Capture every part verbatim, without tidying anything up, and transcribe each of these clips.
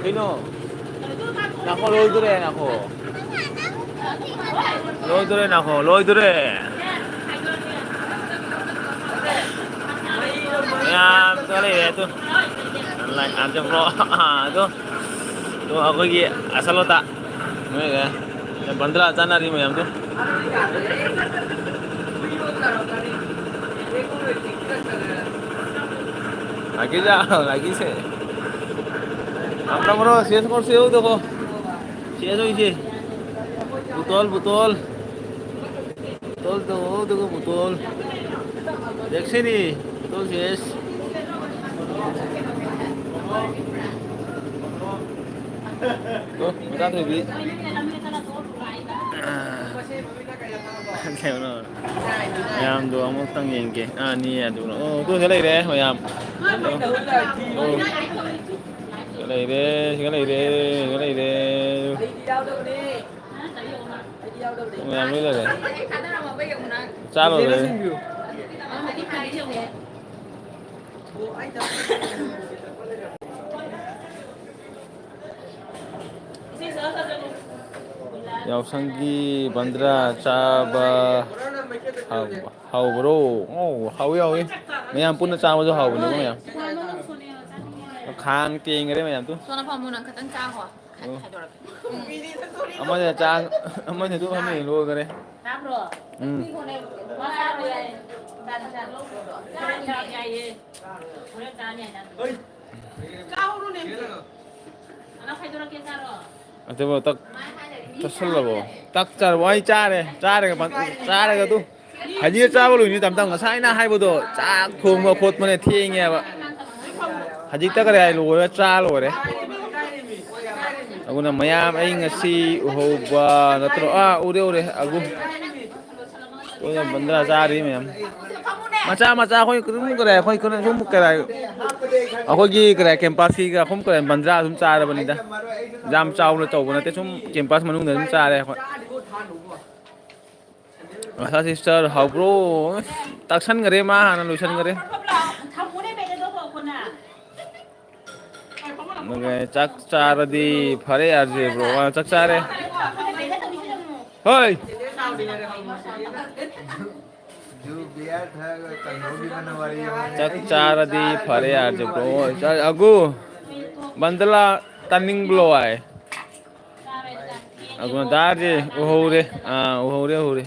ꯀꯩꯅꯣ? ꯉꯥꯏꯈꯣ, ꯂꯣꯏꯗꯣꯔꯦ, ꯉꯥꯏꯈꯣ꯫ ꯂꯣꯏꯗꯣꯔꯦ, ꯉꯥꯏꯈꯣ, ꯂꯣꯏꯗꯣꯔꯦ꯫ ꯌꯥꯝ ꯆꯠꯂꯛꯑꯦ ꯑꯗꯨ꯫ ꯂꯥꯏ ꯑꯥ, ꯆꯠꯄ꯭ꯔꯣ? ꯑꯥ, ꯑꯗꯨ꯫ ꯑꯗꯨ ꯑꯩꯈꯣꯏꯒꯤ ꯑꯁꯂꯣꯇꯥ꯫ ꯅꯣꯏꯒ ꯕꯟꯗ꯭ꯔꯥ ꯆꯥꯅꯔꯤ ꯃꯌꯥꯝꯗꯨ꯫ ꯂꯥꯛꯀꯦ ꯌꯥ, ꯂꯥꯛꯀꯦꯁꯦ꯫ ꯌꯥꯝ ꯇꯝꯃꯔꯣ, ꯁꯦꯁ ꯀꯣꯔꯁ ꯌꯧꯗꯀꯣ꯫ ꯁꯦꯁ ꯍꯣꯏꯁꯦ꯫ ꯕꯨꯇꯣꯜ, ꯕꯨꯇꯣꯜ꯫ ꯕꯨꯇꯣꯜ ꯇꯧꯑꯣ, ꯑꯗꯨꯒ ꯕꯨꯇꯣꯜ꯫ ꯗꯦꯛꯁꯤꯅꯤ, ꯕꯨꯇꯣꯜ ꯁꯦꯁ꯫ ꯇꯣ, ꯃꯆꯥ ꯊꯣꯏꯕꯤ꯫ ꯀꯩꯅꯣ? ꯃꯌꯥꯝꯗꯣ ꯑꯃꯨꯛꯇꯪ ꯌꯦꯡꯒꯦ꯫ ꯑꯥ, ꯑꯅꯤ ꯑꯗꯨ꯫ ꯑꯣ, ꯑꯗꯨ ꯁꯤꯗ ꯂꯩꯔꯦ, ꯃꯌꯥꯝ꯫ ꯑꯣ꯫ ꯁꯤꯗ ꯂꯩꯔꯦ, ꯁꯤꯗ ꯂꯩꯔꯦ, ꯁꯤꯗ ꯂꯩꯔꯦ꯫ ꯃꯌꯥꯝ ꯂꯣꯏ ꯂꯩꯔꯦ꯫ ꯆꯥ ꯂꯣꯏꯔꯦ꯫ ꯌꯥꯎꯁꯪꯒꯤ ꯕꯟꯗ꯭ꯔꯥ ꯆꯥꯕ ꯍꯥꯎ-, ꯍꯥꯎꯕ꯭ꯔꯣ? ꯑꯣ, ꯍꯥꯎꯏ, ꯍꯥꯎꯏ꯫ ꯃꯌꯥꯝ ꯄꯨꯟꯅ ꯆꯥꯕꯁꯨ ꯍꯥꯎꯕꯅꯤꯀꯣ, ꯃꯌꯥꯝ꯫ ꯈꯥꯡ ꯇꯦꯡꯒꯔꯦ ꯃꯌꯥꯝꯗꯨ꯫ ꯁꯣꯝꯗ ꯐꯝꯃꯨ, ꯅꯪ ꯈꯇꯪ ꯆꯥꯈꯣ꯫ ꯈ-, ꯑꯣ꯫ ꯈꯥꯏꯗꯣꯔꯛꯀꯦ꯫ ꯑꯃꯅ ꯆꯥ-, ꯑꯃꯅ ꯑꯗꯨꯝ ꯐꯝꯃꯤ, ꯂꯣꯏꯈꯔꯦ꯫ ꯇꯥꯕ꯭ꯔꯣ? ꯎꯝ꯫ ꯃꯥ ꯆꯥꯕ ꯌꯥꯏ꯫ ꯑꯗꯨꯕꯨ ꯇꯛ ꯇꯠꯁꯜꯂꯕꯣ? ꯇꯛ ꯆꯥꯔꯕꯣ? ꯑꯩ ꯆꯥꯔꯦ꯫ ꯆꯥꯔꯒ ꯐꯠ-, ꯆꯥꯔꯒ ꯑꯗꯨ ꯍꯧꯖꯤꯛ ꯆꯥꯕ ꯂꯣꯏꯗ꯭ꯔꯤ ꯇꯝꯇꯝ꯫ ꯉꯁꯥꯏꯅ ꯍꯥꯏꯕꯗꯣ ꯆꯥꯛ ꯊꯣꯡꯕ ꯈꯣꯠꯄꯅ ꯊꯦꯡꯉꯦꯕ꯫ ꯍꯧꯖꯤꯛꯇ ꯀꯗꯥꯏ ꯂꯣꯏꯔ ꯆꯥ ꯂꯣꯏꯔꯦ꯫ ꯑꯗꯨꯅ ꯃꯌꯥꯝ ꯑꯩ ꯉꯁꯤ ꯎꯍꯧꯕ ꯅꯠꯇ꯭ꯔꯣ? ꯑꯥ, ꯎꯔꯦ, ꯎꯔꯦ꯫ ꯑꯒꯨ꯫ ꯂꯣꯏꯅ ꯕꯟꯗ꯭ꯔꯥ ꯆꯥꯔꯤ ꯃꯌꯥꯝ꯫ ꯃꯆꯥ ꯃꯆꯥ ꯑꯩꯈꯣꯏ ꯑꯗꯨꯝ ꯀꯔꯥꯏ, ꯑꯩꯈꯣꯏ ꯀꯩꯅꯣ ꯁꯨꯝ ꯀꯔꯥꯏ, ꯑꯩꯈꯣꯏꯒꯤ ꯀꯔꯥꯏ ꯀꯦꯝꯄꯁꯀꯤꯒ ꯑꯩꯈꯣꯏ ꯀꯔꯥꯏ ꯕꯟꯗ꯭ꯔꯥ ꯑꯗꯨꯝ ꯆꯥꯔꯕꯅꯤꯗ꯫ ꯌꯥꯝ ꯆꯥꯎꯅ ꯇꯧꯕ ꯅꯠꯇꯦ, ꯁꯨꯝ ꯀꯦꯝꯄꯁ ꯃꯅꯨꯡꯗ ꯑꯗꯨꯝ ꯆꯥꯔꯦ ꯑꯩꯈꯣꯏ꯫ ꯃꯁꯥ ꯁꯤꯁꯇꯔ ꯍꯥꯎꯕ꯭ꯔꯣ? ꯇꯥꯛꯁꯟꯈꯔꯦ, ꯃꯥ ꯍꯥꯟꯅ ꯂꯣꯏꯁꯟꯈꯔꯦ꯫ ꯑꯗꯨꯒ ꯆꯥꯛ ꯆꯥꯔꯗꯤ ꯐꯔꯦ, ꯑꯥꯔ ꯖꯦ ꯕ꯭ꯔꯣ꯫ ꯑꯥ, ꯆꯥꯛ ꯆꯥꯔꯦ꯫ ꯍꯣꯏ꯫ ꯆꯥꯛ ꯆꯥꯔꯗꯤ ꯐꯔꯦ, ꯑꯥꯔ ꯖꯦ ꯕ꯭ꯔꯣ꯫ ꯑꯒꯨ, ꯕꯟꯗꯂꯥ ꯇꯥꯅꯤꯡꯕ꯭ꯔꯣ ꯍꯥꯏ꯫ ꯑꯒꯨ ꯗꯥꯔꯁꯦ ꯎꯍꯧꯔꯦ꯫ ꯑꯥ, ꯎꯍꯧꯔꯦ, ꯎꯍꯧꯔꯦ꯫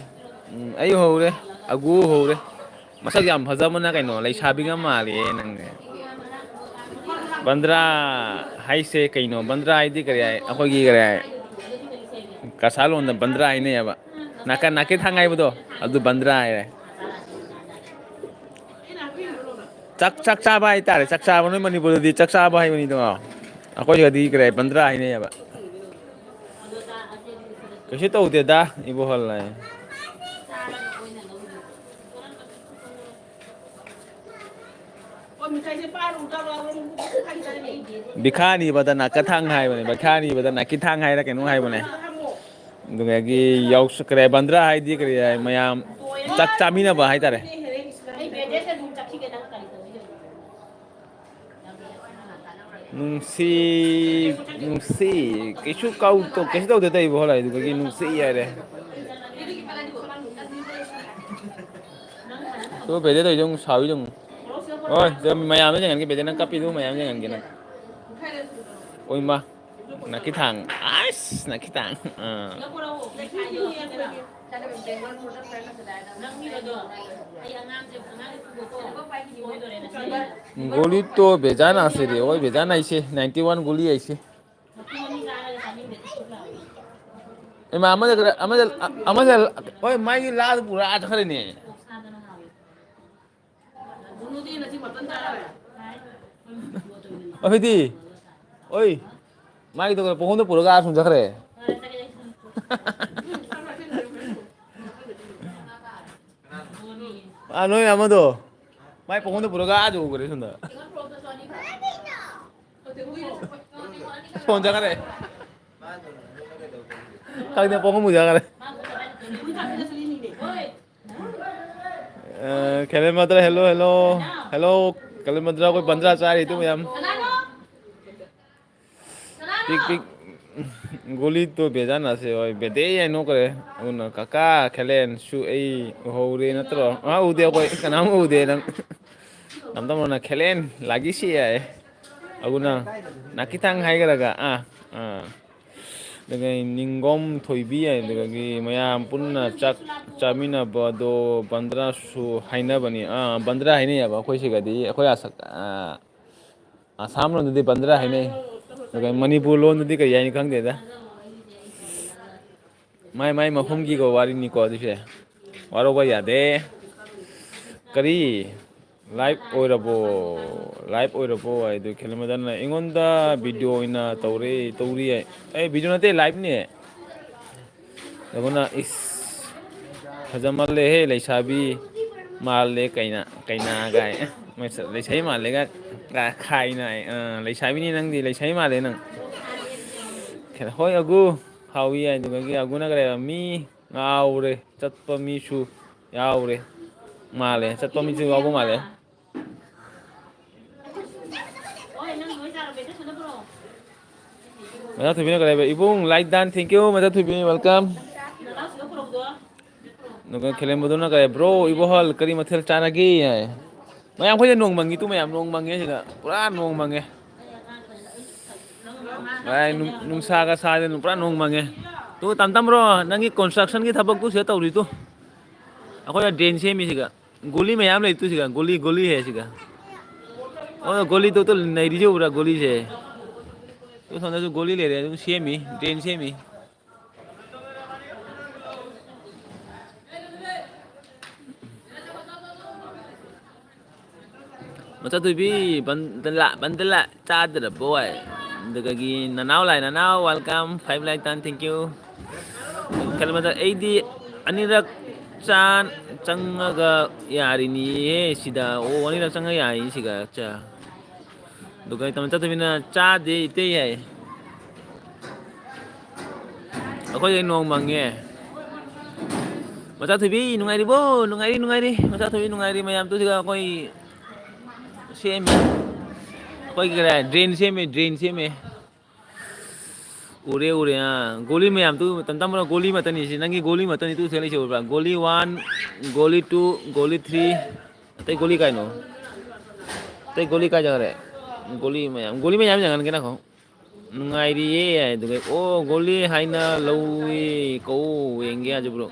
ꯎꯝ, ꯑꯩ ꯎꯍꯧꯔꯦ꯫ ꯑꯒꯨ ꯎꯍꯧꯔꯦ꯫ ꯃꯁꯛ ꯌꯥꯝ ꯐꯖꯕꯅ ꯀꯩꯅꯣ, ꯂꯩꯁꯥꯕꯤꯒ ꯃꯥꯜꯂꯦ ꯅꯪꯁꯦ꯫ ꯕꯟꯗ꯭ꯔꯥ ꯍꯥꯏꯁꯦ ꯀꯩꯅꯣ? ꯕꯟꯗ꯭ꯔꯥ ꯍꯥꯏꯗꯤ ꯀꯔꯤ ꯍꯥꯏ? ꯑꯩꯈꯣꯏꯒꯤ ꯀꯔꯤ ꯍꯥꯏ? ꯀꯁꯥꯔ ꯂꯣꯟꯗ ꯕꯟꯗ꯭ꯔꯥ ꯍꯥꯏꯅꯩꯌꯦꯕ꯫ ꯅꯥꯀꯟ ꯅꯥꯀꯦ ꯊꯥꯡ ꯍꯥꯏꯕꯗꯣ, ꯑꯗꯨ ꯕꯟꯗ꯭ꯔꯥ ꯍꯥꯏꯔꯦ꯫ ꯆꯥꯛ, ꯆꯥꯛ ꯆꯥꯕ ꯍꯥꯏꯇꯥꯔꯦ꯫ ꯆꯥꯛ ꯆꯥꯕ, ꯅꯣꯏ ꯃꯅꯤꯄꯨꯔꯗꯗꯤ ꯆꯥꯛ ꯆꯥꯕ ꯍꯥꯏꯕꯅꯤꯗꯣ꯫ ꯑꯩꯈꯣꯏꯒꯗꯤ ꯀꯔꯤ ꯍꯥꯏ? ꯕꯟꯗ꯭ꯔꯥ ꯍꯥꯏꯅꯩꯌꯦꯕ꯫ ꯀꯩꯁꯨ ꯇꯧꯗꯦꯗ, ꯏꯕꯣꯍꯜ ꯍꯥꯏ꯫ ꯕꯤꯈꯥꯅꯤꯕꯗ ꯅꯥꯀꯊꯥꯡ ꯍꯥꯏꯕꯅꯦ꯫ ꯕꯤꯈꯥꯅꯤꯕꯗ ꯅꯥꯀꯤꯊꯥꯡ ꯍꯥꯏꯔ ꯀꯩꯅꯣ ꯍꯥꯏꯕꯅꯦ꯫ ꯑꯗꯨꯗꯒꯤ ꯌꯥꯎꯁ-, ꯀꯔꯤ ꯍꯥꯏ, ꯕꯟꯗ꯭ꯔꯥ ꯍꯥꯏꯗꯤ ꯀꯔꯤ ꯍꯥꯏ? ꯃꯌꯥꯝ ꯆꯥꯛ ꯆꯥꯃꯤꯟꯅꯕ ꯍꯥꯏꯇꯥꯔꯦ꯫ ꯅꯨꯡꯁꯤ, ꯅꯨꯡꯁꯤ, ꯀꯩꯁꯨ ꯀꯥꯎ-, ꯀꯩꯁꯨ ꯇꯧꯗꯦ ꯇꯧꯕ ꯍꯣꯂꯥꯏ ꯑꯗꯨꯗꯒꯤ ꯅꯨꯡꯁꯤ ꯍꯥꯏꯔꯦ꯫ ꯇꯨ ꯕꯦꯗꯦ ꯇꯧꯔꯤꯗꯣ ꯑꯃꯨꯛ ꯁꯥꯎꯔꯤꯗꯣ ꯑꯃꯨꯛ꯫ ꯍꯣꯏ, ꯃꯌꯥꯝꯗ ꯌꯦꯡꯍꯟꯒꯦ, ꯕꯦꯗꯦ ꯅꯪ ꯀꯞꯄꯤꯗꯨ ꯃꯌꯥꯝꯗ ꯌꯦꯡꯍꯟꯒꯦ ꯅꯪ꯫ ꯑꯣꯏꯃꯥ꯫ ꯅꯥꯀꯤꯊꯥꯡ꯫ ꯑꯁ, ꯅꯥꯀꯤꯊꯥꯡ꯫ ꯑꯥ꯫ गोली तो भेजा ना से रे, ओए भेजा ना इसे, नाइंटी वन गोली है इसे। ꯏꯃꯥ, ꯑꯃꯗ ꯈꯔ, ꯑꯃꯗ, ꯑꯃꯗ, ꯍꯣꯏ, ꯃꯥꯒꯤ ꯂꯥꯗ ꯄꯨꯔꯥ ꯆꯠꯈ꯭ꯔꯦꯅꯦ꯫ ꯑꯩꯈꯣꯏꯗꯤ, ꯑꯣꯏ, ꯃꯥꯒꯤꯗꯣ ꯄꯨꯡꯍꯣꯡꯗ ꯄꯨꯔꯒ ꯑꯥ ꯁꯨꯝ ꯆꯠꯈ꯭ꯔꯦ꯫ ꯑꯥ, ꯅꯣꯏ ꯑꯃꯗꯣ ꯃꯥꯏ ꯄꯨꯡꯍꯣꯡꯗ ꯄꯨꯔꯒ ꯑꯥ ꯌꯧꯈ꯭ꯔꯦ ꯁꯣꯝꯗ꯫ ꯐꯣꯟ ꯆꯠꯈ꯭ꯔꯦ꯫ ꯈꯪꯗꯦ, ꯄꯨꯡꯍꯣꯡ ꯆꯠꯈ꯭ꯔꯦ꯫ ꯑ, ꯈꯦꯂꯦꯟ ꯃꯗ꯭ꯔ, hello, hello, hello, ꯈꯦꯂꯦꯟ ꯃꯗ꯭ꯔ, ꯑꯩꯈꯣꯏ ꯕꯟꯗ꯭ꯔꯥ ꯆꯥꯔꯤ ꯇꯨ ꯃꯌꯥꯝ꯫ ꯄꯤꯛ ꯄꯤꯛ꯫ ꯒꯣꯂꯤ ꯇꯣ ꯕꯦꯖꯥꯅꯁꯦ ꯍꯣꯏ ꯕꯦꯗꯦ ꯌꯥꯏ ꯅꯣꯛꯈ꯭ꯔꯦ꯫ ꯑꯗꯨꯅ ꯀꯀꯥ ꯈꯦꯂꯦꯟꯁꯨ ꯑꯩ ꯎꯍꯧꯔꯦ ꯅꯠꯇ꯭ꯔꯣ? ꯑꯥ, ꯎꯗꯦ ꯑꯩꯈꯣꯏ ꯀꯅꯥꯝ ꯎꯗꯦ ꯅꯪ꯫ ꯇꯝ ꯇꯝꯅ ꯈꯦꯂꯦꯟ ꯂꯥꯒꯤꯁꯤ ꯌꯥꯏ꯫ ꯑꯗꯨꯅ ꯅꯥꯀꯤꯊꯥꯡ ꯍꯥꯏꯈ꯭ꯔꯒ ꯑꯥ ꯑꯥ꯫ ꯑꯗꯨꯒ ꯅꯤꯡꯒꯣꯝ ꯊꯣꯏꯕꯤ ꯍꯥꯏ, ꯑꯗꯨꯗꯒꯤ ꯃꯌꯥꯝ ꯄꯨꯟꯅ ꯆꯥꯛ ꯆꯥꯃꯤꯟꯅꯕꯗꯣ ꯕꯟꯗ꯭ꯔꯥꯁꯨ ꯍꯥꯏꯅꯕꯅꯤ꯫ ꯑꯥ, ꯕꯟꯗ꯭ꯔꯥ ꯍꯥꯏꯅꯩꯌꯦꯕ ꯑꯩꯈꯣꯏ ꯁꯤꯒꯗꯤ, ꯑꯩꯈꯣꯏ ꯑꯁ-, ꯑꯥ, ꯑꯁꯥꯝ ꯂꯣꯟꯗꯗꯤ ꯕꯟꯗ꯭ꯔꯥ ꯍꯥꯏꯅꯩ, ꯑꯗꯨꯒ ꯃꯅꯤꯄꯨꯔ ꯂꯣꯟꯗꯗꯤ ꯀꯔꯤ ꯍꯥꯏꯅꯤ ꯈꯪꯗꯦꯗ꯫ ꯃꯥꯏ ꯃꯥꯏ ꯃꯐꯝꯒꯤꯀꯣ ꯋꯥꯔꯤꯅꯤꯀꯣ ꯑꯗꯨꯁꯦ꯫ ꯋꯥꯔꯧꯕ ꯌꯥꯗꯦ꯫ ꯀꯔꯤ? Live ꯑꯣꯏꯔꯕꯣ? Live ꯑꯣꯏꯔꯕꯣ ꯍꯥꯏꯗꯣ ꯈꯦꯂꯦꯟ ꯃꯗ꯭ꯔꯅ ꯑꯩꯉꯣꯟꯗ video ꯑꯣꯏꯅ ꯇꯧꯔꯦ, ꯇꯧꯔꯤ ꯍꯥꯏ꯫ ꯑꯩ video ꯅꯠꯇꯦ, live ꯅꯦ꯫ ꯑꯗꯨꯅ ꯏꯁ ꯐꯖꯃꯜꯂꯦꯍꯦ ꯂꯩꯁꯥꯕꯤ ꯃꯥꯜꯂꯦ ꯀꯩꯅ ꯀꯩꯅ ꯒꯥꯏ꯫ ꯃꯁꯛ ꯂꯩꯁꯥꯕꯤ ꯃꯥꯜꯂꯦꯒ ꯈꯥꯏꯅ ꯍꯥꯏ꯫ ꯑ, ꯂꯩꯁꯥꯕꯤꯅꯤ ꯅꯪꯗꯤ, ꯂꯩꯁꯥꯕꯤ ꯃꯥꯜꯂꯦ ꯅꯪ꯫ ꯍꯣꯏ ꯑꯒꯨ꯫ ꯍꯥꯎꯏ ꯍꯥꯏꯗꯨꯒꯤ ꯑꯒꯨꯅ ꯀꯔꯤ ꯍꯥꯏꯕ? ꯃꯤ ꯉꯥꯎꯔꯦ꯫ ꯆꯠꯄ ꯃꯤꯁꯨ ꯌꯥꯎꯔꯦ ꯃꯥꯜꯂꯦ꯫ ꯆꯠꯄ ꯃꯤꯁꯨ ꯌꯥꯎꯕ ꯃꯥꯜꯂꯦ꯫ ꯃꯆꯥ ꯊꯣꯏꯕꯤꯅ ꯀꯔꯤ ꯍꯥꯏꯕ? ꯏꯕꯨꯡ, like done, thank you, ꯃꯆꯥ ꯊꯣꯏꯕꯤ, welcome꯫ ꯑꯗꯨꯒ ꯈꯦꯂꯦꯝꯕꯗꯨꯅ ꯀꯔꯤ, "Bro, ꯏꯕꯣꯍꯜ, ꯀꯔꯤ ꯃꯊꯦꯜ ꯆꯥꯔꯒꯦ?" ꯍꯥꯏ꯫ ꯃꯌꯥꯝ ꯑꯩꯈꯣꯏꯗ ꯅꯣꯡ ꯃꯪꯉꯤ ꯇꯨ, ꯃꯌꯥꯝ ꯅꯣꯡ ꯃꯪꯉꯦ ꯁꯤꯗ꯫ ꯄꯨꯔꯥ ꯅꯣꯡ ꯃꯪꯉꯦ꯫ ꯚꯥꯏ, ꯅꯨꯡ-, ꯅꯨꯡꯁꯥꯒ ꯁꯥꯗꯅ ꯄꯨꯔꯥ ꯅꯣꯡ ꯃꯪꯉꯦ꯫ ꯇꯨ, ꯇꯝ ꯇꯝ ꯕ꯭ꯔꯣ, ꯅꯪꯒꯤ construction ꯒꯤ ꯊꯕꯛꯇꯨ ꯁꯤꯗ ꯇꯧꯔꯤꯗꯨ꯫ ꯑꯩꯈꯣꯏꯅ drain ꯁꯦꯝꯃꯤꯁꯤꯒ꯫ ꯒꯣꯂꯤ ꯃꯌꯥꯝ ꯂꯩꯇꯨ ꯁꯤꯒ꯫ ꯒꯣꯂꯤ, ꯒꯣꯂꯤ ꯍꯥꯏ ꯁꯤꯒ꯫ ꯑꯣ, ꯒꯣꯂꯤꯗꯣ ꯇꯨ ꯅꯩꯔꯤꯁꯦ ꯎꯕ꯭ꯔꯥ, ꯒꯣꯂꯤꯁꯦ? ꯇꯨ ꯁꯣꯝꯗꯁꯨ ꯒꯣꯂꯤ ꯂꯩꯔꯦ, ꯑꯗꯨꯝ ꯁꯦꯝꯃꯤ, drain ꯁꯦꯝꯃꯤ꯫ ꯃꯆꯥꯊꯣꯏꯕꯤ, ꯕꯟꯗꯂꯥ, ꯕꯟꯗꯂꯥ ꯆꯥꯗ꯭ꯔꯕꯣ ꯍꯥꯏ꯫ ꯑꯗꯨꯗꯒꯤ ꯅꯅꯥꯎ ꯂꯥꯏ, ꯅꯅꯥꯎ, welcome, five like done, thank you꯫ ꯈꯜꯂꯨ ꯃꯆꯥ, ꯑꯩꯗꯤ ꯑꯅꯤꯔꯛ ꯆꯥ-, ꯆꯪꯉꯒ ꯌꯥꯔꯤꯅꯤꯌꯦ ꯁꯤꯗ꯫ ꯑꯣ, ꯑꯅꯤꯔꯛ ꯆꯪꯉꯒ ꯌꯥꯔꯤꯅꯤ ꯁꯤꯒ꯫ ꯑꯠꯆꯥ꯫ ꯑꯗꯨꯒ ꯇꯥꯃꯣ ꯆꯠꯇꯕꯤꯅ ꯆꯥꯗꯦ ꯏꯇꯩ ꯍꯥꯏ꯫ ꯑꯩꯈꯣꯏꯗꯤ ꯅꯣꯡ ꯃꯪꯉꯦ꯫ ꯃꯆꯥ ꯊꯣꯏꯕꯤ ꯅꯨꯡꯉꯥꯏꯔꯤꯕꯣ? ꯅꯨꯡꯉꯥꯏꯔꯤ, ꯅꯨꯡꯉꯥꯏꯔꯤ꯫ ꯃꯆꯥ ꯊꯣꯏꯕꯤ ꯅꯨꯡꯉꯥꯏꯔꯤ꯫ ꯃꯌꯥꯝ ꯇꯨꯁꯤꯒ ꯑꯩꯈꯣꯏ ꯁꯦꯝꯃꯤ꯫ ꯑꯩꯈꯣꯏꯒꯤ ꯀꯔꯤ, drain ꯁꯦꯝꯃꯤ, drain ꯁꯦꯝꯃꯤ꯫ ꯎꯔꯦ, ꯎꯔꯦ, ꯑꯥ꯫ ꯒꯣꯂꯤ ꯃꯌꯥꯝꯗꯨ ꯃꯇꯝ ꯇꯝꯕ꯭ꯔꯣ? ꯒꯣꯂꯤ ꯃꯇꯅꯤ ꯁꯤ꯫ ꯅꯪꯒꯤ ꯒꯣꯂꯤ ꯃꯇꯅꯤ ꯇꯨ ꯊꯦꯡꯂꯩꯁꯦ ꯎꯔꯕ꯭ꯔꯥ? ꯒꯣꯂꯤ one, ꯒꯣꯂꯤ two, ꯒꯣꯂꯤ three꯫ ꯑꯇꯩ ꯒꯣꯂꯤ ꯀꯥꯏꯅꯣ? ꯑꯇꯩ ꯒꯣꯂꯤ ꯀꯥꯏ ꯆꯠꯈ꯭ꯔꯦ? ꯒꯣꯂꯤ ꯃꯌꯥꯝ, ꯒꯣꯂꯤ ꯃꯌꯥꯝ ꯌꯦꯡꯍꯟꯒꯦ ꯅꯪ꯫ ꯅꯨꯡꯉꯥꯏꯔꯤꯌꯦ ꯍꯥꯏꯗꯨꯒ, ꯑꯣ, ꯒꯣꯂꯤ ꯍꯥꯏꯅ ꯂꯧꯏ, ꯀꯧ, ꯌꯦꯡꯒꯦ ꯍꯥꯏꯁꯤꯕ꯭ꯔꯣ?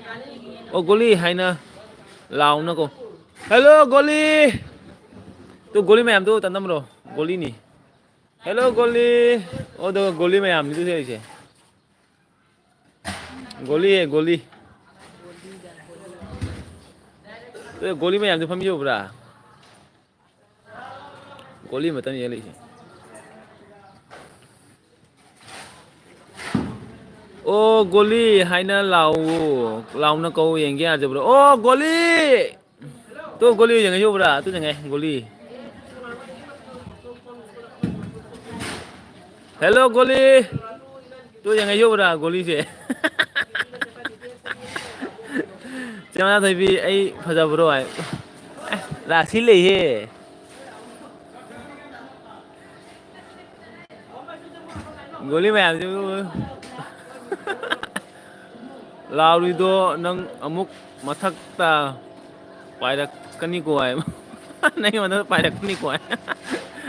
ꯑꯣ, ꯒꯣꯂꯤ ꯍꯥꯏꯅ ꯂꯥꯎꯅꯀꯣ꯫ Hello, ꯒꯣꯂꯤ! ꯇꯨ, ꯒꯣꯂꯤ ꯃꯌꯥꯝꯗꯨ ꯇꯝꯗꯝꯕ꯭ꯔꯣ? ꯒꯣꯂꯤꯅꯤ꯫ Hello, ꯒꯣꯂꯤ! ꯑꯣ, ꯑꯗꯨꯒ ꯒꯣꯂꯤ ꯃꯌꯥꯝꯅꯤꯗꯨ ꯂꯩꯔꯤꯁꯦ꯫ ꯒꯣꯂꯤ, ꯒꯣꯂꯤ꯫ ꯇꯨ, ꯒꯣꯂꯤ ꯃꯌꯥꯝꯗꯨ ꯐꯝꯕꯤꯌꯨꯕ꯭ꯔꯥ? ꯒꯣꯂꯤ ꯃꯇꯝ ꯌꯦꯛꯂꯛꯏꯁꯦ꯫ ꯑꯣ, ꯒꯣꯂꯤ ꯍꯥꯏꯅ ꯂꯥꯎꯑꯣ, ꯂꯥꯎꯅ ꯀꯧ ꯌꯦꯡꯒꯦ ꯌꯥꯖꯕ꯭ꯔꯣ? ꯑꯣ, ꯒꯣꯂꯤ! ꯇꯨ, ꯒꯣꯂꯤ ꯌꯦꯡꯉꯩꯁꯦ ꯎꯕ꯭ꯔꯥ? ꯇꯨ ꯌꯦꯡꯉꯦ, ꯒꯣꯂꯤ꯫ Hello, ꯒꯣꯂꯤ! ꯇꯨ ꯌꯦꯡꯉꯩꯁꯦ ꯎꯕ꯭ꯔꯥ, ꯒꯣꯂꯤꯁꯦ? ꯆꯦ ꯃꯅꯥꯊꯣꯏꯕꯤ, ꯑꯩ ꯐꯖꯕ꯭ꯔꯣ ꯍꯥꯏ꯫ ꯑꯦ, ꯔꯥꯁꯤ ꯂꯩꯍꯦ꯫ ꯒꯣꯂꯤ ꯃꯌꯥꯝꯁꯤꯕꯨ꯫ ꯂꯥꯎꯔꯤꯗꯣ ꯅꯪ ꯑꯃꯨꯛ ꯃꯊꯛꯇ ꯄꯥꯏꯔꯛꯀꯅꯤꯀꯣ ꯍꯥꯏ꯫ ꯅꯪꯒꯤ ꯃꯊꯛꯇ ꯄꯥꯏꯔꯛꯀꯅꯤꯀꯣ ꯍꯥꯏ꯫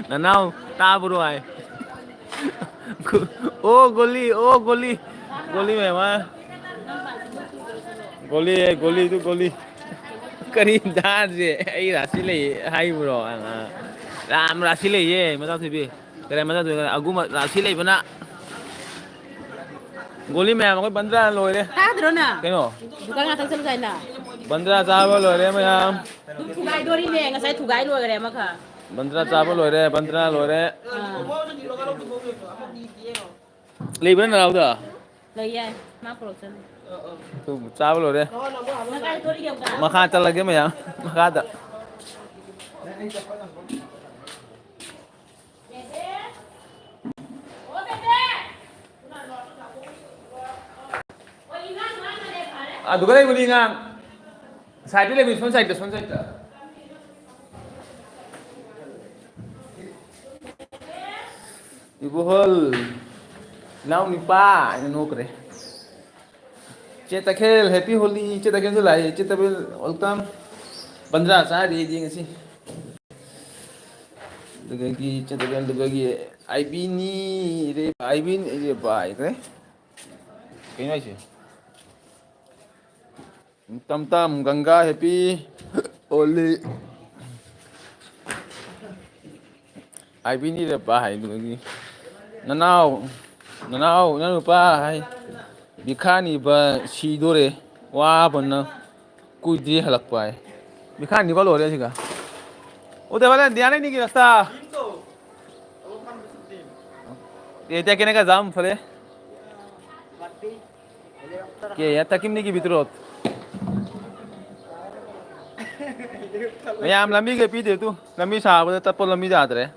ꯅꯅꯥꯎ ꯇꯥꯕ꯭ꯔꯣ ꯍꯥꯏ꯫ ꯒꯣ-, ꯑꯣ ꯒꯣꯂꯤ, ꯑꯣ ꯒꯣꯂꯤ꯫ ꯒꯣꯂꯤ ꯃꯌꯥꯝ ꯑꯃ꯫ ꯒꯣꯂꯤ, ꯒꯣꯂꯤꯗꯨ ꯒꯣꯂꯤ꯫ ꯀꯔꯤ ꯗꯥꯟꯁꯁꯦ? ꯑꯩ ꯔꯥꯁꯤ ꯂꯩ ꯍꯥꯏꯕ꯭ꯔꯣ? ꯑ, ꯌꯥꯝ ꯔꯥꯁꯤ ꯂꯩꯌꯦ, ꯃꯆꯥ ꯊꯣꯏꯕꯤ꯫ ꯀꯔꯤ ꯃꯆꯥ ꯊꯣꯏꯕꯤ? ꯑꯒꯨꯝꯕ ꯔꯥꯁꯤ ꯂꯩꯕꯅ꯫ ꯒꯣꯂꯤ ꯃꯌꯥꯝ ꯑꯩꯈꯣꯏ ꯕꯟꯗ꯭ꯔꯥ ꯂꯣꯏꯔꯦ꯫ ꯇꯥꯗ꯭ꯔꯣ ꯅꯪ? ꯀꯩꯅꯣ? ꯗꯨꯀꯥꯟ ꯉꯥꯛꯇꯪ ꯆꯠꯂꯨꯁꯦ ꯍꯥꯏꯅ꯫ ꯕꯟꯗ꯭ꯔꯥ ꯆꯥꯕ ꯂꯣꯏꯔꯦ ꯃꯌꯥꯝ꯫ ꯑꯗꯨꯝ ꯊꯨꯒꯥꯏꯗꯣꯔꯤꯅꯦ, ꯉꯁꯥꯏ ꯊꯨꯒꯥꯏ ꯂꯣꯏꯈ꯭ꯔꯦ ꯑꯃꯈꯛ꯫ ꯕꯟꯗ꯭ꯔꯥ ꯆꯥꯕ ꯂꯣꯏꯔꯦ, ꯕꯟꯗ꯭ꯔꯥ ꯂꯣꯏꯔꯦ꯫ ꯑꯥ꯫ ꯂꯩꯕ꯭ꯔꯥ ꯅꯅꯥꯎꯗ? ꯂꯩ ꯌꯥꯏ, ꯃꯥ ꯄꯨꯔꯛꯆꯅꯤ꯫ ꯑꯗꯨ ꯆꯥꯕ ꯂꯣꯏꯔꯦ꯫ ꯅꯪ ꯀꯥꯏ ꯇꯣꯔꯤꯒꯦ ꯑꯃꯨꯛꯀ? ꯃꯈꯥ ꯆꯠꯂꯒꯦ ꯃꯌꯥꯝ, ꯃꯈꯥꯗ꯫ ꯑꯗꯨꯒ ꯂꯩꯕꯅꯤ ꯉꯥꯡ꯫ ꯁꯥꯏꯠꯇ ꯂꯩꯕꯅꯤ, ꯁꯣꯝ ꯁꯥꯏꯠꯇ, ꯁꯣꯝ ꯁꯥꯏꯠꯇ꯫ ꯏꯕꯣꯍꯜ, ꯏꯅꯥꯎ ꯅꯤꯄꯥ ꯍꯥꯏꯅ ꯅꯣꯛꯈ꯭ꯔꯦ꯫ ꯆꯦ ꯇꯈꯦꯜ, happy Holi꯫ ꯆꯦ ꯇꯈꯦꯜꯁꯨ ꯂꯥꯛꯑꯦ꯫ ꯆꯦ ꯇꯈꯦꯜ, welcome꯫ ꯕꯟꯗ꯭ꯔꯥ ꯆꯥꯔꯤ ꯑꯩꯗꯤ ꯉꯁꯤ꯫ ꯑꯗꯨꯗꯒꯤ ꯆꯦ ꯇꯈꯦꯜ, ꯑꯗꯨꯗꯒꯤ ꯑꯥꯏꯕꯤꯅꯤ ꯔꯦ, ꯑꯥꯏꯕꯤꯅꯤ ꯔꯦ ꯕꯥꯏ ꯀꯔꯤ? ꯀꯩꯅꯣ ꯍꯥꯏꯁꯦ? ꯇꯝ ꯇꯝ, ꯒꯪꯒꯥ, happy Holi꯫ ꯍꯥꯏꯕꯤꯅꯤꯔꯦ ꯄꯥ ꯍꯥꯏꯗꯨꯒꯤ꯫ ꯅꯅꯥꯎ, ꯅꯅꯥꯎ, ꯅꯅꯥꯎ ꯅꯨꯄꯥ ꯍꯥꯏ꯫ ꯕꯤꯈꯥꯅꯤꯕ ꯁꯤꯗꯣꯔꯦ꯫ ꯋꯥꯕꯅ ꯀꯨꯏꯗ꯭ꯔꯤ ꯍꯜꯂꯛꯄ ꯍꯥꯏ꯫ ꯕꯤꯈꯥꯅꯤꯕ ꯂꯣꯏꯔꯦ ꯁꯤꯒ꯫ ꯎꯗꯦ ꯋꯥꯂꯦ ꯙ꯭ꯌꯥꯟ ꯍꯤ ꯅꯍꯤ ꯀꯤꯌಾ ꯔꯥꯁਤਾ꯫ ये क्या कहने का जाम फले? क्या यार, तकिम नहीं की बितरोत। ꯃꯌꯥꯝ ꯂꯝꯕꯤꯒ ꯄꯤꯗꯦ ꯇꯨ꯫ ꯂꯝꯕꯤ ꯁꯥꯕꯗ ꯇꯠꯄ ꯂꯝꯕꯤ ꯌꯥꯗ꯭ꯔꯦ꯫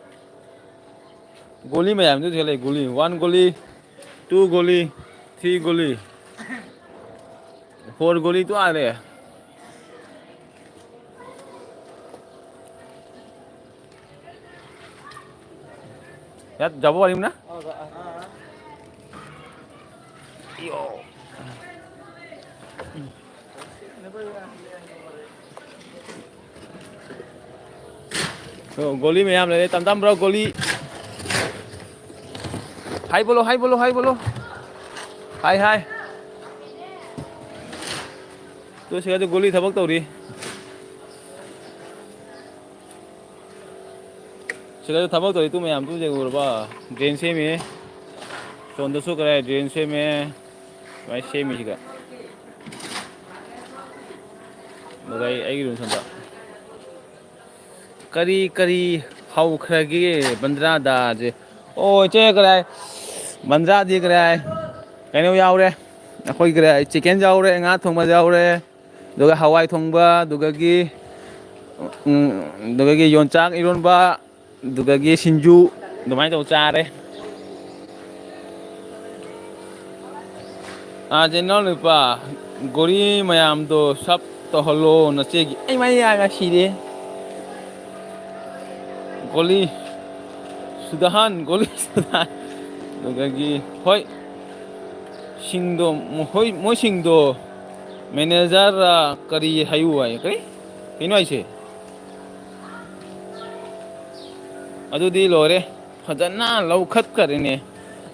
ꯒꯣꯂꯤ ꯃꯌꯥꯝꯗꯨ ꯊꯦꯜꯂꯦ꯫ ꯒꯣꯂꯤ꯫ One ꯒꯣꯂꯤ, two ꯒꯣꯂꯤ, three ꯒꯣꯂꯤ, four ꯒꯣꯂꯤ ꯇꯨ ꯑꯥ ꯂꯩ꯫ ইয়াত যাব পাৰিম না? ইয়ো। So, ꯒꯣꯂꯤ ꯃꯌꯥꯝ ꯂꯩꯔꯦ꯫ ꯇꯝ ꯇꯝ bro, ꯒꯣꯂꯤ꯫ ꯍꯥꯏ ꯕꯣꯂꯣ, ꯍꯥꯏ ꯕꯣꯂꯣ, ꯍꯥꯏ ꯕꯣꯂꯣ꯫ ꯍꯥꯏ, ꯍꯥꯏ꯫ ꯇꯨ ꯁꯤꯗ ꯒꯣꯂꯤ ꯊꯕꯛ ꯇꯧꯔꯤ꯫ ꯁꯤꯗꯁꯨ ꯊꯕꯛ ꯇꯧꯔꯤ ꯇꯨ ꯃꯌꯥꯝ ꯇꯨ ꯌꯦꯡꯉꯨꯔꯕ? ꯗ꯭ꯔꯦꯟ ꯁꯦꯝꯃꯤ꯫ ꯁꯣꯝꯗꯁꯨ ꯀꯔꯥꯏ ꯗ꯭ꯔꯦꯟ ꯁꯦꯝꯃꯦ꯫ ꯁꯨꯃꯥꯏꯅ ꯁꯦꯝꯃꯤ ꯁꯤꯗ꯫ ꯑꯗꯨꯒ ꯑꯩ, ꯑꯩꯒꯤ ꯔꯨꯝ ꯁꯣꯝꯗ꯫ ꯀꯔꯤ ꯀꯔꯤ ꯍꯧꯈ꯭ꯔꯒꯦ ꯕꯟꯗ꯭ꯔꯥꯗꯥꯁꯦ? ꯑꯣ, ꯏꯆꯦ ꯀꯔꯥꯏ? ꯕꯟꯗ꯭ꯔꯥꯗꯤ ꯀꯔꯥꯏ? ꯀꯩꯅꯣ ꯌꯥꯎꯔꯦ꯫ ꯑꯩꯈꯣꯏ ꯀꯔꯥꯏ? ꯆꯤꯀꯟ ꯌꯥꯎꯔꯦ, ꯉꯥ ꯊꯣꯡꯕ ꯌꯥꯎꯔꯦ꯫ ꯑꯗꯨꯒ ꯍꯋꯥꯏ ꯊꯣꯡꯕ, ꯑꯗꯨꯗꯒꯤ, ꯎꯝ, ꯑꯗꯨꯗꯒꯤ ꯌꯣꯡꯆꯥꯛ ꯏꯔꯣꯟꯕ, ꯑꯗꯨꯗꯒꯤ ꯁꯤꯡꯖꯨ, ꯑꯗꯨꯃꯥꯏꯅ ꯇꯧ ꯆꯥꯔꯦ꯫ ꯑꯥ, ꯏꯅꯥꯎ ꯅꯨꯄꯥ, ꯒꯣꯂꯤ ꯃꯌꯥꯝꯗꯣ ꯁꯞ ꯇꯧꯍꯜꯂꯣ ꯅꯆꯦꯒꯤ꯫ ꯑꯩ ꯃꯥꯏ ꯌꯥꯒ ꯁꯤꯔꯦ꯫ ꯒꯣꯂꯤ ꯁꯨꯗꯍꯥꯟ, ꯒꯣꯂꯤ ꯁꯨꯗꯍꯥꯟ꯫ ꯑꯗꯨꯗꯒꯤ, ꯍꯣꯏ, ꯁꯤꯡꯗꯣ, ꯃꯈꯣꯏ, ꯃꯣꯏꯁꯤꯡꯗꯣ ꯃꯦꯅꯦꯖꯔ ꯀꯔꯤ ꯍꯥꯏꯌꯨ ꯍꯥꯏ? ꯀꯔꯤ? ꯀꯩꯅꯣ ꯍꯥꯏꯁꯦ? ꯑꯗꯨꯗꯤ ꯂꯣꯏꯔꯦ꯫ ꯐꯖꯅ ꯂꯧꯈꯠꯈꯔꯦꯅꯦ꯫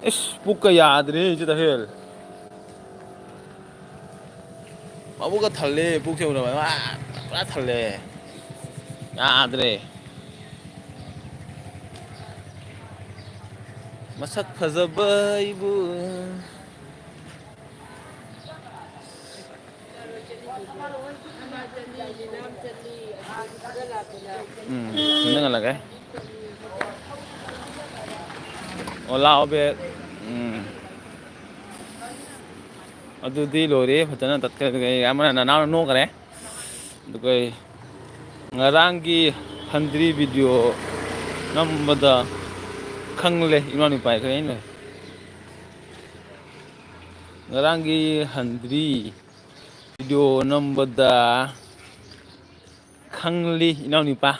ꯏꯁ, ꯄꯨꯛꯀ ꯌꯥꯗ꯭ꯔꯦ, ꯏꯆꯦ ꯇꯈꯦꯜ꯫ ꯃꯕꯨꯛꯀ ꯊꯜꯂꯦ, ꯄꯨꯛꯁꯦ ꯎꯔꯕ? ꯑꯥ, ꯄꯨꯔꯥ ꯊꯜꯂꯦ꯫ ꯌꯥꯗ꯭ꯔꯦ꯫ ꯃꯁꯛ ꯐꯖꯕ ꯑꯩꯕꯨ꯫ ꯎꯝ, ꯁꯤꯗ ꯉꯜꯂꯒꯦ꯫ ꯑꯣ, ꯂꯥꯛꯑꯣ, ꯕꯦ꯫ ꯎꯝ꯫ ꯑꯗꯨꯗꯤ ꯂꯣꯏꯔꯦ, ꯐꯖꯅ ꯇꯠꯈ꯭ꯔꯦ꯫ ꯑꯗꯨꯒ ꯑꯩ ꯑꯃꯅ ꯅꯅꯥꯎꯅ ꯅꯣꯛꯈ꯭ꯔꯦ꯫ ꯑꯗꯨꯒ ꯑꯩ ꯉꯔꯥꯡꯒꯤ ꯍꯟꯗ꯭ꯔꯤ ꯚꯤꯗꯤꯑꯣ ꯅꯝꯕꯗ ꯈꯪꯂꯦ, ꯏꯃꯥ ꯅꯨꯄꯥ ꯑꯩꯈꯣꯏ ꯑꯩꯅ ꯉꯔꯥꯡꯒꯤ ꯍꯟꯗ꯭ꯔꯤ ꯚꯤꯗꯤꯑꯣ ꯅꯝꯕꯗ ꯈꯪꯂꯤ, ꯏꯅꯥꯎ ꯅꯨꯄꯥ꯫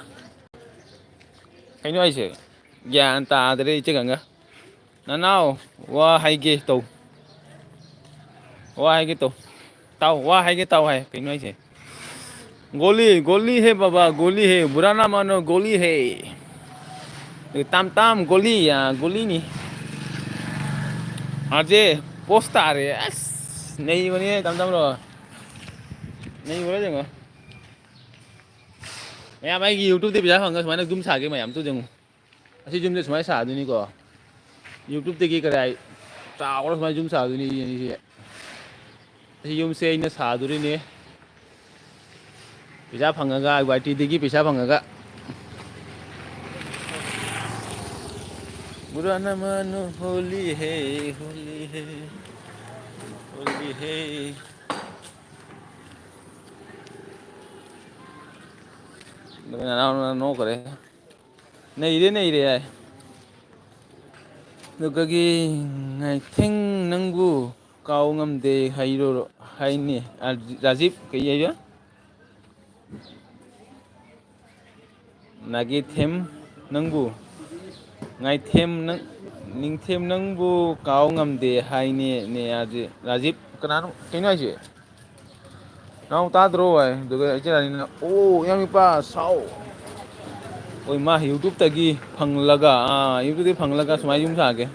ꯀꯩꯅꯣ ꯍꯥꯏꯁꯦ? ꯒ꯭ꯌꯥꯟ ꯇꯥꯗ꯭ꯔꯦ, ꯏꯆꯦ ꯒꯪꯒꯥ꯫ ꯅꯅꯥꯎ, ꯋꯥ ꯍꯥꯏꯒꯦ ꯇꯧ꯫ ꯋꯥ ꯍꯥꯏꯒꯦ ꯇꯧ꯫ ꯇꯥꯎ, ꯋꯥ ꯍꯥꯏꯒꯦ ꯇꯥꯎ ꯍꯥꯏ꯫ ꯀꯩꯅꯣ ꯍꯥꯏꯁꯦ? ꯒꯣꯂꯤ, ꯒꯣꯂꯤ ꯍꯦ ꯕꯥꯕꯥ, ꯒꯣꯂꯤ ꯍꯦ꯫ ꯕꯨꯔꯥ ꯅꯥ ꯃꯥꯅꯣ, ꯒꯣꯂꯤ ꯍꯦ꯫ ꯇꯥꯝ ꯇꯥꯝ, ꯒꯣꯂꯤ, ꯑ, ꯒꯣꯂꯤꯅꯤ꯫ ꯑꯥꯔ ꯖꯦ, ꯄꯣꯁ ꯇꯥꯔꯦ꯫ ꯑꯁ, ꯅꯩꯕꯅꯤꯍꯦ, ꯇꯝ ꯇꯝ ꯂꯣ꯫ ꯅꯩꯕ꯭ꯔꯥ ꯌꯦꯡꯉꯣ꯫ ꯃꯌꯥꯝ, ꯑꯩꯒꯤ YouTube-ꯇ ꯄꯩꯁꯥ ꯐꯪꯉꯒ ꯁꯨꯃꯥꯏꯅ ꯌꯨꯝ ꯁꯥꯒꯦ ꯃꯌꯥꯝ, ꯑꯝꯇ ꯌꯦꯡꯉꯨ꯫ ꯑꯁꯤ ꯌꯨꯝꯁꯦ ꯁꯨꯃꯥꯏꯅ ꯁꯥꯗꯣꯏꯅꯤꯀꯣ꯫ YouTube-ꯇꯒꯤ ꯀꯗꯥꯏ ꯆꯥꯎꯔ ꯁꯨꯃꯥꯏꯅ ꯌꯨꯝ ꯁꯥꯗꯣꯏꯅꯤ, ꯌꯦꯡꯉꯤꯁꯦ꯫ ꯑꯁꯤ ꯌꯨꯝꯁꯦ ꯑꯩꯅ ꯁꯥꯗꯣꯔꯤꯅꯦ꯫ ꯄꯩꯁꯥ ꯐꯪꯉꯒ, ꯋꯥꯏ ꯇꯤꯗꯒꯤ ꯄꯩꯁꯥ ꯐꯪꯉꯒ꯫ ꯕꯨꯔꯥꯅ ꯃꯅꯨ ꯍꯣꯂꯤ ꯍꯦ, ꯍꯣꯂꯤ ꯍꯦ, ꯍꯣꯂꯤ ꯍꯦ꯫ ꯅꯅꯥꯎꯅ ꯅꯣꯛꯈ꯭ꯔꯦ꯫ ꯅꯩꯔꯦ, ꯅꯩꯔꯦ ꯍꯥꯏ꯫ ꯑꯗꯨꯒꯒꯤ ꯉꯥꯏꯊꯦꯡ ꯅꯪꯕꯨ ꯀꯥꯎ ꯉꯝꯗꯦ ꯍꯥꯏꯔꯣ-, ꯍꯥꯏꯅꯦ꯫ ꯑꯔ-, ꯔꯥꯖꯤꯞ ꯀꯩ ꯍꯥꯏꯕ? ꯅꯥꯒꯦꯊꯦꯝ ꯅꯪꯕꯨ, ꯉꯥꯏꯊꯦꯝ ꯅꯪ-, ꯅꯤꯡꯊꯦꯝ ꯅꯪꯕꯨ ꯀꯥꯎ ꯉꯝꯗꯦ ꯍꯥꯏꯅꯦ, ꯅꯦ ꯑꯥꯔ ꯖꯦ ꯔꯥꯖꯤꯞ꯫ ꯀꯅꯥꯅꯣ? ꯀꯩꯅꯣ ꯍꯥꯏꯁꯦ? ꯅꯥꯎ ꯇꯥꯗ꯭ꯔꯣ ꯍꯥꯏ? ꯑꯗꯨꯒ ꯏꯆꯦ ꯔꯥꯅꯤꯅ, "ꯑꯣ, ꯏꯌꯥꯝ ꯏꯄꯥ, ꯁꯥꯎ꯫ ꯑꯣꯏ, ꯃꯥ YouTube-ꯇꯒꯤ ꯐꯪꯂꯒ, ꯑꯥ, YouTube-ꯇꯒꯤ ꯐꯪꯂꯒ ꯁꯨꯃꯥꯏꯅ ꯌꯨꯝ ꯁꯥꯒꯦ꯫"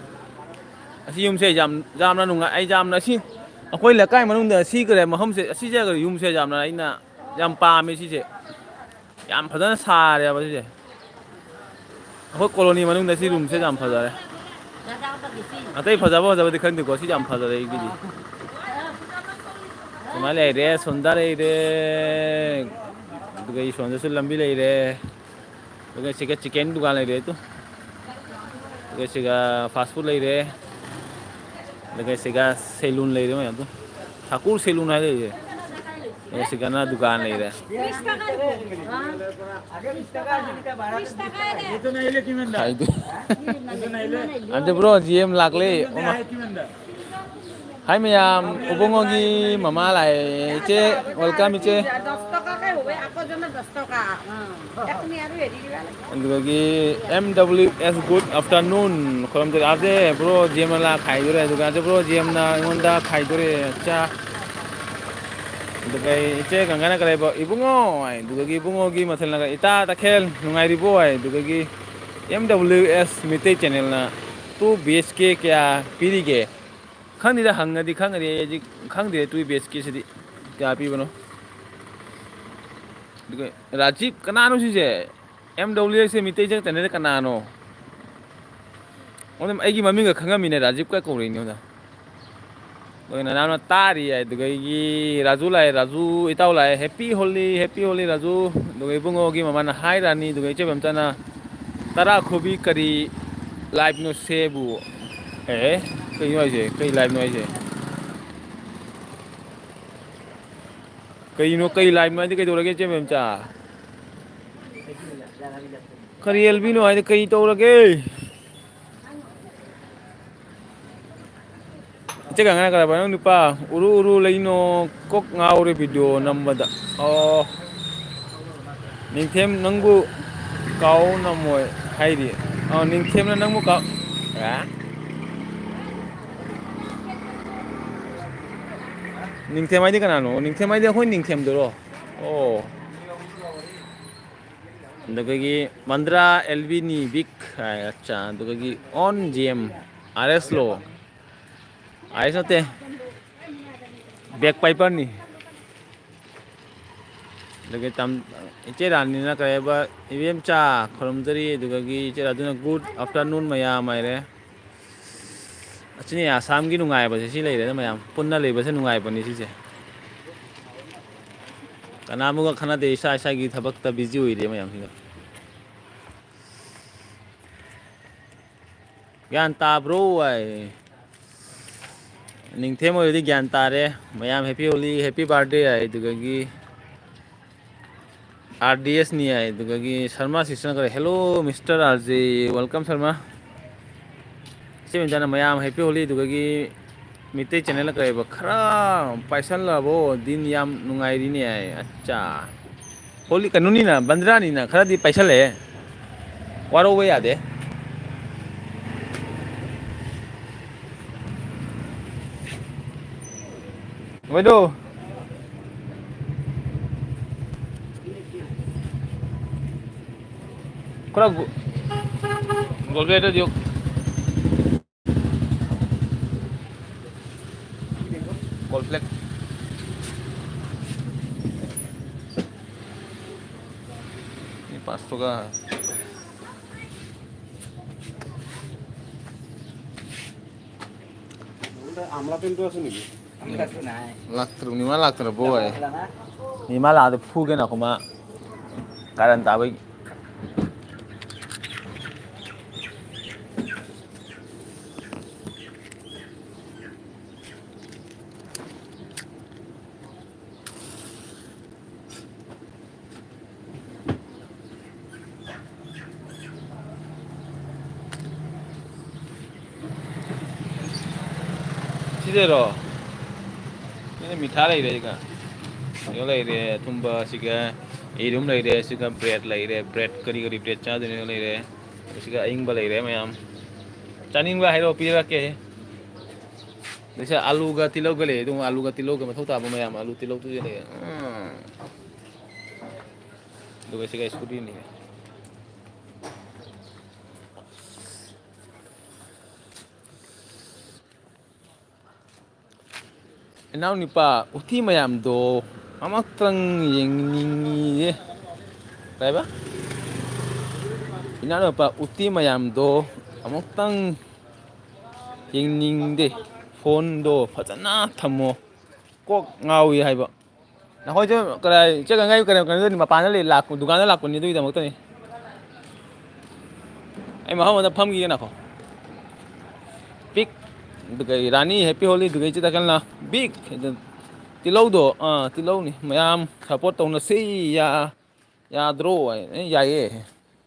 ꯑꯁꯤ ꯌꯨꯝꯁꯦ ꯌꯥꯝ, ꯌꯥꯝꯅ ꯅꯨꯡꯉꯥꯏ꯫ ꯑꯩ ꯌꯥꯝꯅ ꯑꯁꯤ, ꯑꯩꯈꯣꯏ ꯂꯩꯀꯥꯏ ꯃꯅꯨꯡꯗ ꯑꯁꯤ ꯀꯔꯤ ꯃꯐꯝꯁꯦ, ꯑꯁꯤꯁꯦ ꯌꯨꯝꯁꯦ ꯌꯥꯝꯅ ꯑꯩꯅ ꯌꯥꯝ ꯄꯥꯝꯃꯦ ꯁꯤꯁꯦ꯫ ꯌꯥꯝ ꯐꯖꯅ ꯁꯥꯔꯦꯕ ꯁꯤꯁꯦ꯫ ꯑꯩꯈꯣꯏ ꯀꯣꯂꯣꯅꯤ ꯃꯅꯨꯡꯗ ꯁꯤ ꯔꯨꯝꯁꯦ ꯌꯥꯝ ꯐꯖꯔꯦ꯫ ꯑꯇꯩ ꯐꯖꯕ ꯐꯖꯕꯗꯤ ꯈꯪꯗꯦꯀꯣ, ꯁꯤ ꯌꯥꯝ ꯐꯖꯔꯦ ꯑꯩꯒꯤꯗꯤ꯫ ꯁꯨꯃꯥꯏꯅ ꯂꯩꯔꯦ, ꯁꯣꯝꯗ ꯂꯩꯔꯦ, ꯑꯗꯨꯒ ꯑꯩ ꯁꯣꯝꯗꯁꯨ ꯂꯝꯕꯤ ꯂꯩꯔꯦ, ꯑꯗꯨꯒ ꯁꯤꯒ ꯆꯤꯀꯦꯟ ꯗꯨꯀꯥꯟ ꯂꯩꯔꯦ ꯇꯨ꯫ ꯑꯗꯨꯒ ꯁꯤꯒ ꯐꯥꯁ ꯐꯨꯗ ꯂꯩꯔꯦ꯫ ꯑꯗꯨꯒ ꯁꯤꯒ ꯁꯦꯂꯨꯟ ꯂꯩꯔꯦ ꯃꯌꯥꯝꯗꯣ꯫ ꯊꯥꯀꯨꯔ ꯁꯦꯂꯨꯟ ꯍꯥꯏ ꯂꯩꯔꯦ꯫ ꯑꯗꯨꯒ ꯁꯤꯒꯅ ꯗꯨꯀꯥꯟ ꯂꯩꯔꯦ꯫ ꯈꯥꯏꯗꯦ꯫ ꯑꯟꯇ ꯕ꯭ꯔꯣ, ꯖꯤ ꯑꯦꯝ ꯂꯥꯛꯂꯦ꯫ ꯑꯣꯃꯥ꯫ ꯍꯥꯏ ꯃꯌꯥꯝ, ꯏꯕꯨꯡꯉꯣꯒꯤ ꯃꯃꯥ ꯂꯥꯛꯑꯦ꯫ ꯏꯆꯦ, welcome ꯏꯆꯦ꯫ দশ টকাকে হ'ব, আকৌ জনে দশ টকা। অ। এক তুমি আৰু হেৰি দিবা। ꯑꯗꯨꯗꯒꯤ M W S, good afternoon꯫ ꯈꯨꯔꯨꯝꯖꯔꯤ꯫ ꯑꯥꯔ ꯖꯦ ꯕ꯭ꯔꯣ ꯖꯤ ꯑꯦꯝꯅ ꯂꯥꯛ ꯈꯥꯏꯗꯣꯔꯦ꯫ ꯑꯗꯨꯒ ꯑꯥꯔ ꯖꯦ ꯕ꯭ꯔꯣ ꯖꯤ ꯑꯦꯝꯅ ꯑꯩꯉꯣꯟꯗ ꯈꯥꯏꯗꯣꯔꯦ꯫ ꯑꯠꯆꯥ꯫ ꯑꯗꯨꯒ ꯑꯩ ꯏꯆꯦ ꯒꯪꯒꯥꯅ ꯀꯔꯤ ꯍꯥꯏꯕ? "ꯏꯕꯨꯡꯉꯣ" ꯍꯥꯏ꯫ ꯑꯗꯨꯗꯒꯤ ꯏꯕꯨꯡꯉꯣꯒꯤ ꯃꯊꯦꯜꯅꯒ "ꯏꯇꯥ ꯇꯈꯦꯜ ꯅꯨꯡꯉꯥꯏꯔꯤꯕꯣ?" ꯍꯥꯏ꯫ ꯑꯗꯨꯗꯒꯤ ꯑꯦꯝ ꯗꯕ꯭ꯂꯤꯎ ꯑꯦꯁ ꯃꯤꯇꯩ ꯆꯦꯅꯦꯜꯅ "ꯇꯨ ꯕꯤ ꯑꯩꯆ ꯀꯦ ꯀꯌꯥ ꯄꯤꯔꯤꯒꯦ?" ꯈꯪꯅꯤꯗ, ꯍꯪꯉꯗꯤ ꯈꯪꯒꯅꯤ꯫ ꯑꯩ ꯍꯧꯖꯤꯛ ꯈꯪꯗꯦ ꯇꯨꯏ ꯕꯦꯁꯀꯤꯁꯤꯗꯤ ꯀꯌꯥ ꯄꯤꯕꯅꯣ꯫ ꯑꯗꯨꯒ ꯔꯥꯖꯤꯞ ꯀꯅꯥꯅꯣ ꯁꯤꯁꯦ? ꯑꯦꯝ ꯗꯕ꯭ꯂꯤꯎ ꯑꯦꯁꯁꯦ ꯃꯤꯇꯩ ꯆꯪꯉꯛꯇꯅꯤꯗ ꯀꯅꯥꯅꯣ? ꯑꯣ, ꯑꯩꯒꯤ ꯃꯃꯤꯡꯒ ꯈꯪꯉꯝꯃꯤꯅꯦ, ꯔꯥꯖꯤꯞꯀ ꯀꯧꯔꯛꯏꯅꯦ ꯑꯣꯖꯥ꯫ ꯑꯗꯨꯒ ꯅꯅꯥꯎꯅ ꯇꯥꯔꯤ ꯍꯥꯏ, ꯑꯗꯨꯒ ꯑꯩꯒꯤ ꯔꯥꯖꯨ ꯂꯥꯛꯑꯦ, ꯔꯥꯖꯨ ꯏꯇꯥꯎ ꯂꯥꯛꯑꯦ, ꯍꯦꯄꯤ ꯍꯣꯂꯤ, ꯍꯦꯄꯤ ꯍꯣꯂꯤ ꯔꯥꯖꯨ꯫ ꯑꯗꯨꯒ ꯏꯕꯨꯡꯉꯣꯒꯤ ꯃꯃꯥꯅ ꯍꯥꯏ ꯔꯥꯅꯤ, ꯑꯗꯨꯒ ꯏꯆꯦ ꯕꯦꯝꯆꯥꯅ ꯇꯔꯥ ꯈꯨꯕꯤ ꯀꯔꯤ ꯂꯥꯏꯞꯅꯣ ꯁꯦꯕꯨ? ꯑꯦ, ꯀꯩꯅꯣ ꯍꯥꯏꯁꯦ? ꯀꯩ ꯂꯥꯏꯞꯅꯣ ꯍꯥꯏꯁꯦ? ꯀꯩꯅꯣ, ꯀꯩ ꯂꯥꯏꯞꯅꯣ ꯍꯥꯏꯗꯤ ꯀꯩꯗꯧꯔꯒꯦ, ꯏꯆꯦ ꯃꯦꯝꯆꯥ? ꯀꯔꯤ ꯑꯦꯜꯕꯤꯅꯣ ꯍꯥꯏꯗꯤ ꯀꯔꯤ ꯇꯧꯔꯒꯦ? ꯏꯆꯦ ꯀꯪꯒꯅ ꯀꯔꯕ ꯅꯪ ꯅꯨꯄꯥ? ꯎꯔꯨ ꯎꯔꯨ ꯂꯩꯅꯣ, ꯀꯣꯛ ꯉꯥꯎꯔꯦ ꯚꯤꯗꯤꯑꯣ ꯅꯝꯕꯗ꯫ ꯑꯣ, ꯅꯤꯡꯊꯦꯝ ꯅꯪꯕꯨ ꯀꯥꯎ ꯅꯝꯃꯣꯏ ꯍꯥꯏꯔꯤ꯫ ꯑꯣ, ꯅꯤꯡꯊꯦꯝꯅ ꯅꯪꯕꯨ ꯀꯥꯎ-, ꯑꯦ? ꯅꯤꯡꯊꯦꯝ ꯍꯥꯏꯗꯤ ꯀꯅꯥꯅꯣ? ꯅꯤꯡꯊꯦꯝ ꯍꯥꯏꯗꯤ ꯑꯩꯈꯣꯏ ꯅꯤꯡꯊꯦꯝꯗꯨꯔꯣ? ꯑꯣ꯫ ꯑꯗꯨꯗꯒꯤ ꯃꯟꯗ꯭ꯔꯥ ꯑꯦꯜꯕꯤꯅꯤ ꯕꯤꯛ ꯍꯥꯏ, ꯑꯠꯆꯥ꯫ ꯑꯗꯨꯗꯒꯤ ꯑꯣꯟ ꯖꯤ ꯑꯦꯝ ꯑꯥꯔ ꯑꯦꯁ ꯂꯣ? ꯑꯥꯔ ꯑꯦꯁ ꯅꯠꯇꯦ, ꯕꯦꯛ ꯄꯥꯏꯄꯔꯅꯤ꯫ ꯑꯗꯨꯗꯒꯤ ꯇꯝ-, ꯏꯆꯦ ꯔꯥꯅꯤꯅ ꯀꯔꯤ ꯍꯥꯏꯕ, ꯏꯕꯦꯝꯆꯥ ꯈꯨꯔꯨꯝꯖꯔꯤ꯫ ꯑꯗꯨꯗꯒꯤ ꯏꯆꯦ ꯔꯥꯖꯨꯅ good afternoon ꯃꯌꯥꯝ ꯍꯥꯏꯔꯦ꯫ ꯑꯁꯤꯅꯤ ꯑꯁꯥꯝꯒꯤ ꯅꯨꯡꯉꯥꯏꯕꯁꯦ, ꯁꯤ ꯂꯩꯔꯦꯗ ꯃꯌꯥꯝ꯫ ꯄꯨꯟꯅ ꯂꯩꯕꯁꯦ ꯅꯨꯡꯉꯥꯏꯕꯅꯤ ꯁꯤꯁꯦ꯫ ꯀꯅꯥꯃꯒ ꯈꯟꯅꯗꯦ, ꯏꯁꯥ ꯏꯁꯥꯒꯤ ꯊꯕꯛꯇ ꯕꯤꯖꯤ ꯑꯣꯏꯔꯦ ꯃꯌꯥꯝꯁꯤꯡꯅ꯫ ꯒ꯭ꯌꯥꯟ ꯇꯥꯕ꯭ꯔꯣ ꯍꯥꯏ? ꯅꯤꯡꯊꯦꯝ ꯑꯣꯏꯔꯗꯤ ꯒ꯭ꯌꯥꯟ ꯇꯥꯔꯦ꯫ ꯃꯌꯥꯝ ꯍꯦꯄꯤ ꯍꯣꯂꯤ, ꯍꯦꯄꯤ ꯕꯥꯔꯗꯦ ꯍꯥꯏ꯫ ꯑꯗꯨꯗꯒꯤ ꯑꯥꯔ ꯗꯤ ꯑꯦꯁꯅꯤ ꯍꯥꯏ꯫ ꯑꯗꯨꯗꯒꯤ ꯁꯔꯃ ꯁꯤꯁꯅ ꯀꯔꯤ, hello Mister R J, welcome Sharma. ꯏꯆꯦ ꯃꯤꯟꯇꯥꯅ ꯃꯌꯥꯝ ꯍꯦꯄꯤ ꯍꯣꯂꯤ꯫ ꯑꯗꯨꯗꯒꯤ ꯃꯤꯇꯩ ꯆꯦꯅꯦꯜꯅ ꯀꯔꯤꯕ, ꯈꯔ ꯄꯥꯏꯁꯜꯂꯕꯣ? ꯗꯤꯟ ꯌꯥꯝ ꯅꯨꯡꯉꯥꯏꯔꯤꯅꯦ ꯍꯥꯏ꯫ ꯑꯠꯆꯥ꯫ ꯍꯣꯂꯤ ꯀꯩꯅꯣꯅꯤꯅ, ꯕꯟꯗ꯭ꯔꯥꯅꯤꯅ ꯈꯔꯗꯤ ꯄꯥꯏꯁꯜꯂꯛꯑꯦ꯫ ꯋꯥꯔꯧꯕ ꯌꯥꯗꯦ꯫ ꯃꯣꯏꯗꯣ꯫ ꯈꯔ GO-, goal ꯕꯦꯠꯇ deo. Cornflakes. Ini পাঁচ টকা. আমলা পেনটো আছে নেকি? Laktruk, nima laktruk, boy. Nima la de phuge na kuma. Karan ta bai. ꯁꯤꯗꯔꯣ? ꯁꯤꯗ ꯃꯤꯊꯥ ꯂꯩꯔꯦ, ꯑꯩꯒ ꯀꯩꯅꯣ ꯂꯩꯔꯦ, ꯑꯊꯨꯝꯕ, ꯁꯤꯒ ꯌꯦꯔꯨꯝ ꯂꯩꯔꯦ, ꯁꯤꯒ bread ꯂꯩꯔꯦ, bread ꯀꯔꯤ ꯀꯔꯤ bread ꯆꯥꯗꯣꯏꯅꯣ ꯂꯩꯔꯦ, ꯁꯤꯒ ꯑꯌꯤꯡꯕ ꯂꯩꯔꯦ ꯃꯌꯥꯝ꯫ ꯆꯥꯅꯤꯡꯕ ꯍꯥꯏꯔꯣ, ꯄꯤꯔꯛꯀꯦ꯫ ꯑꯗꯩꯁꯦ ꯑꯂꯨꯒ ꯇꯤꯜꯍꯧꯒ ꯂꯩ꯫ ꯑꯗꯨꯝ ꯑꯂꯨꯒ ꯇꯤꯜꯍꯧꯒ ꯃꯊꯧ ꯇꯥꯕ ꯃꯌꯥꯝ, ꯑꯂꯨ ꯇꯤꯜꯍꯧꯗꯨꯁꯨ ꯂꯩ꯫ ꯎꯝ꯫ ꯑꯗꯨꯒ ꯁꯤꯒ ꯁ꯭ꯀꯨꯇꯤꯅꯤ꯫ ꯏꯅꯥꯎ ꯅꯨꯄꯥ ꯎꯊꯤ ꯃꯌꯥꯝꯗꯣ ꯑꯃꯨꯛꯇꯪ ꯌꯦꯡꯅꯤꯡꯉꯤꯌꯦ꯫ ꯀꯩꯕ? ꯏꯅꯥꯎ ꯅꯨꯄꯥ ꯎꯇꯤ ꯃꯌꯥꯝꯗꯣ ꯑꯃꯨꯛꯇꯪ ꯌꯦꯡꯅꯤꯡꯗꯦ꯫ ꯐꯣꯟꯗꯣ ꯐꯖꯅ ꯊꯝꯃꯣ꯫ ꯀꯣꯛ ꯉꯥꯎꯏ ꯍꯥꯏꯕ꯫ ꯅꯈꯣꯏꯁꯨ ꯀꯗꯥꯏ ꯆꯠꯀꯅꯤ? ꯀꯩꯅꯣ, ꯀꯩꯅꯣꯗꯅꯤ, ꯃꯄꯥꯟꯗ ꯂꯩ, ꯂꯥꯛꯄ, ꯗꯨꯀꯥꯟꯗ ꯂꯥꯛꯄꯅꯤ, ꯑꯗꯨꯒꯤꯗꯃꯛꯇꯅꯤ꯫ ꯑꯩ ꯃꯐꯝ ꯑꯃꯗ ꯐꯝꯈꯤꯒꯦ, ꯅꯈꯣ꯫ ꯕꯤꯛ, ꯑꯗꯨꯒ ꯔꯥꯅꯤ, ꯍꯦꯄꯤ ꯍꯣꯂꯤ, ꯑꯗꯨꯒ ꯏꯆꯦ ꯇꯥꯀꯜꯅ ꯕꯤꯛ, ꯇꯤꯜꯍꯧꯗꯣ, ꯑꯥ, ꯇꯤꯜꯍꯧꯅꯤ꯫ ꯃꯌꯥꯝ ꯁꯞꯄꯣꯔꯠ ꯇꯧꯅꯁꯤ, ꯌꯥ, ꯌꯥꯗ꯭ꯔꯣ? ꯑꯦ, ꯌꯥꯏꯌꯦ꯫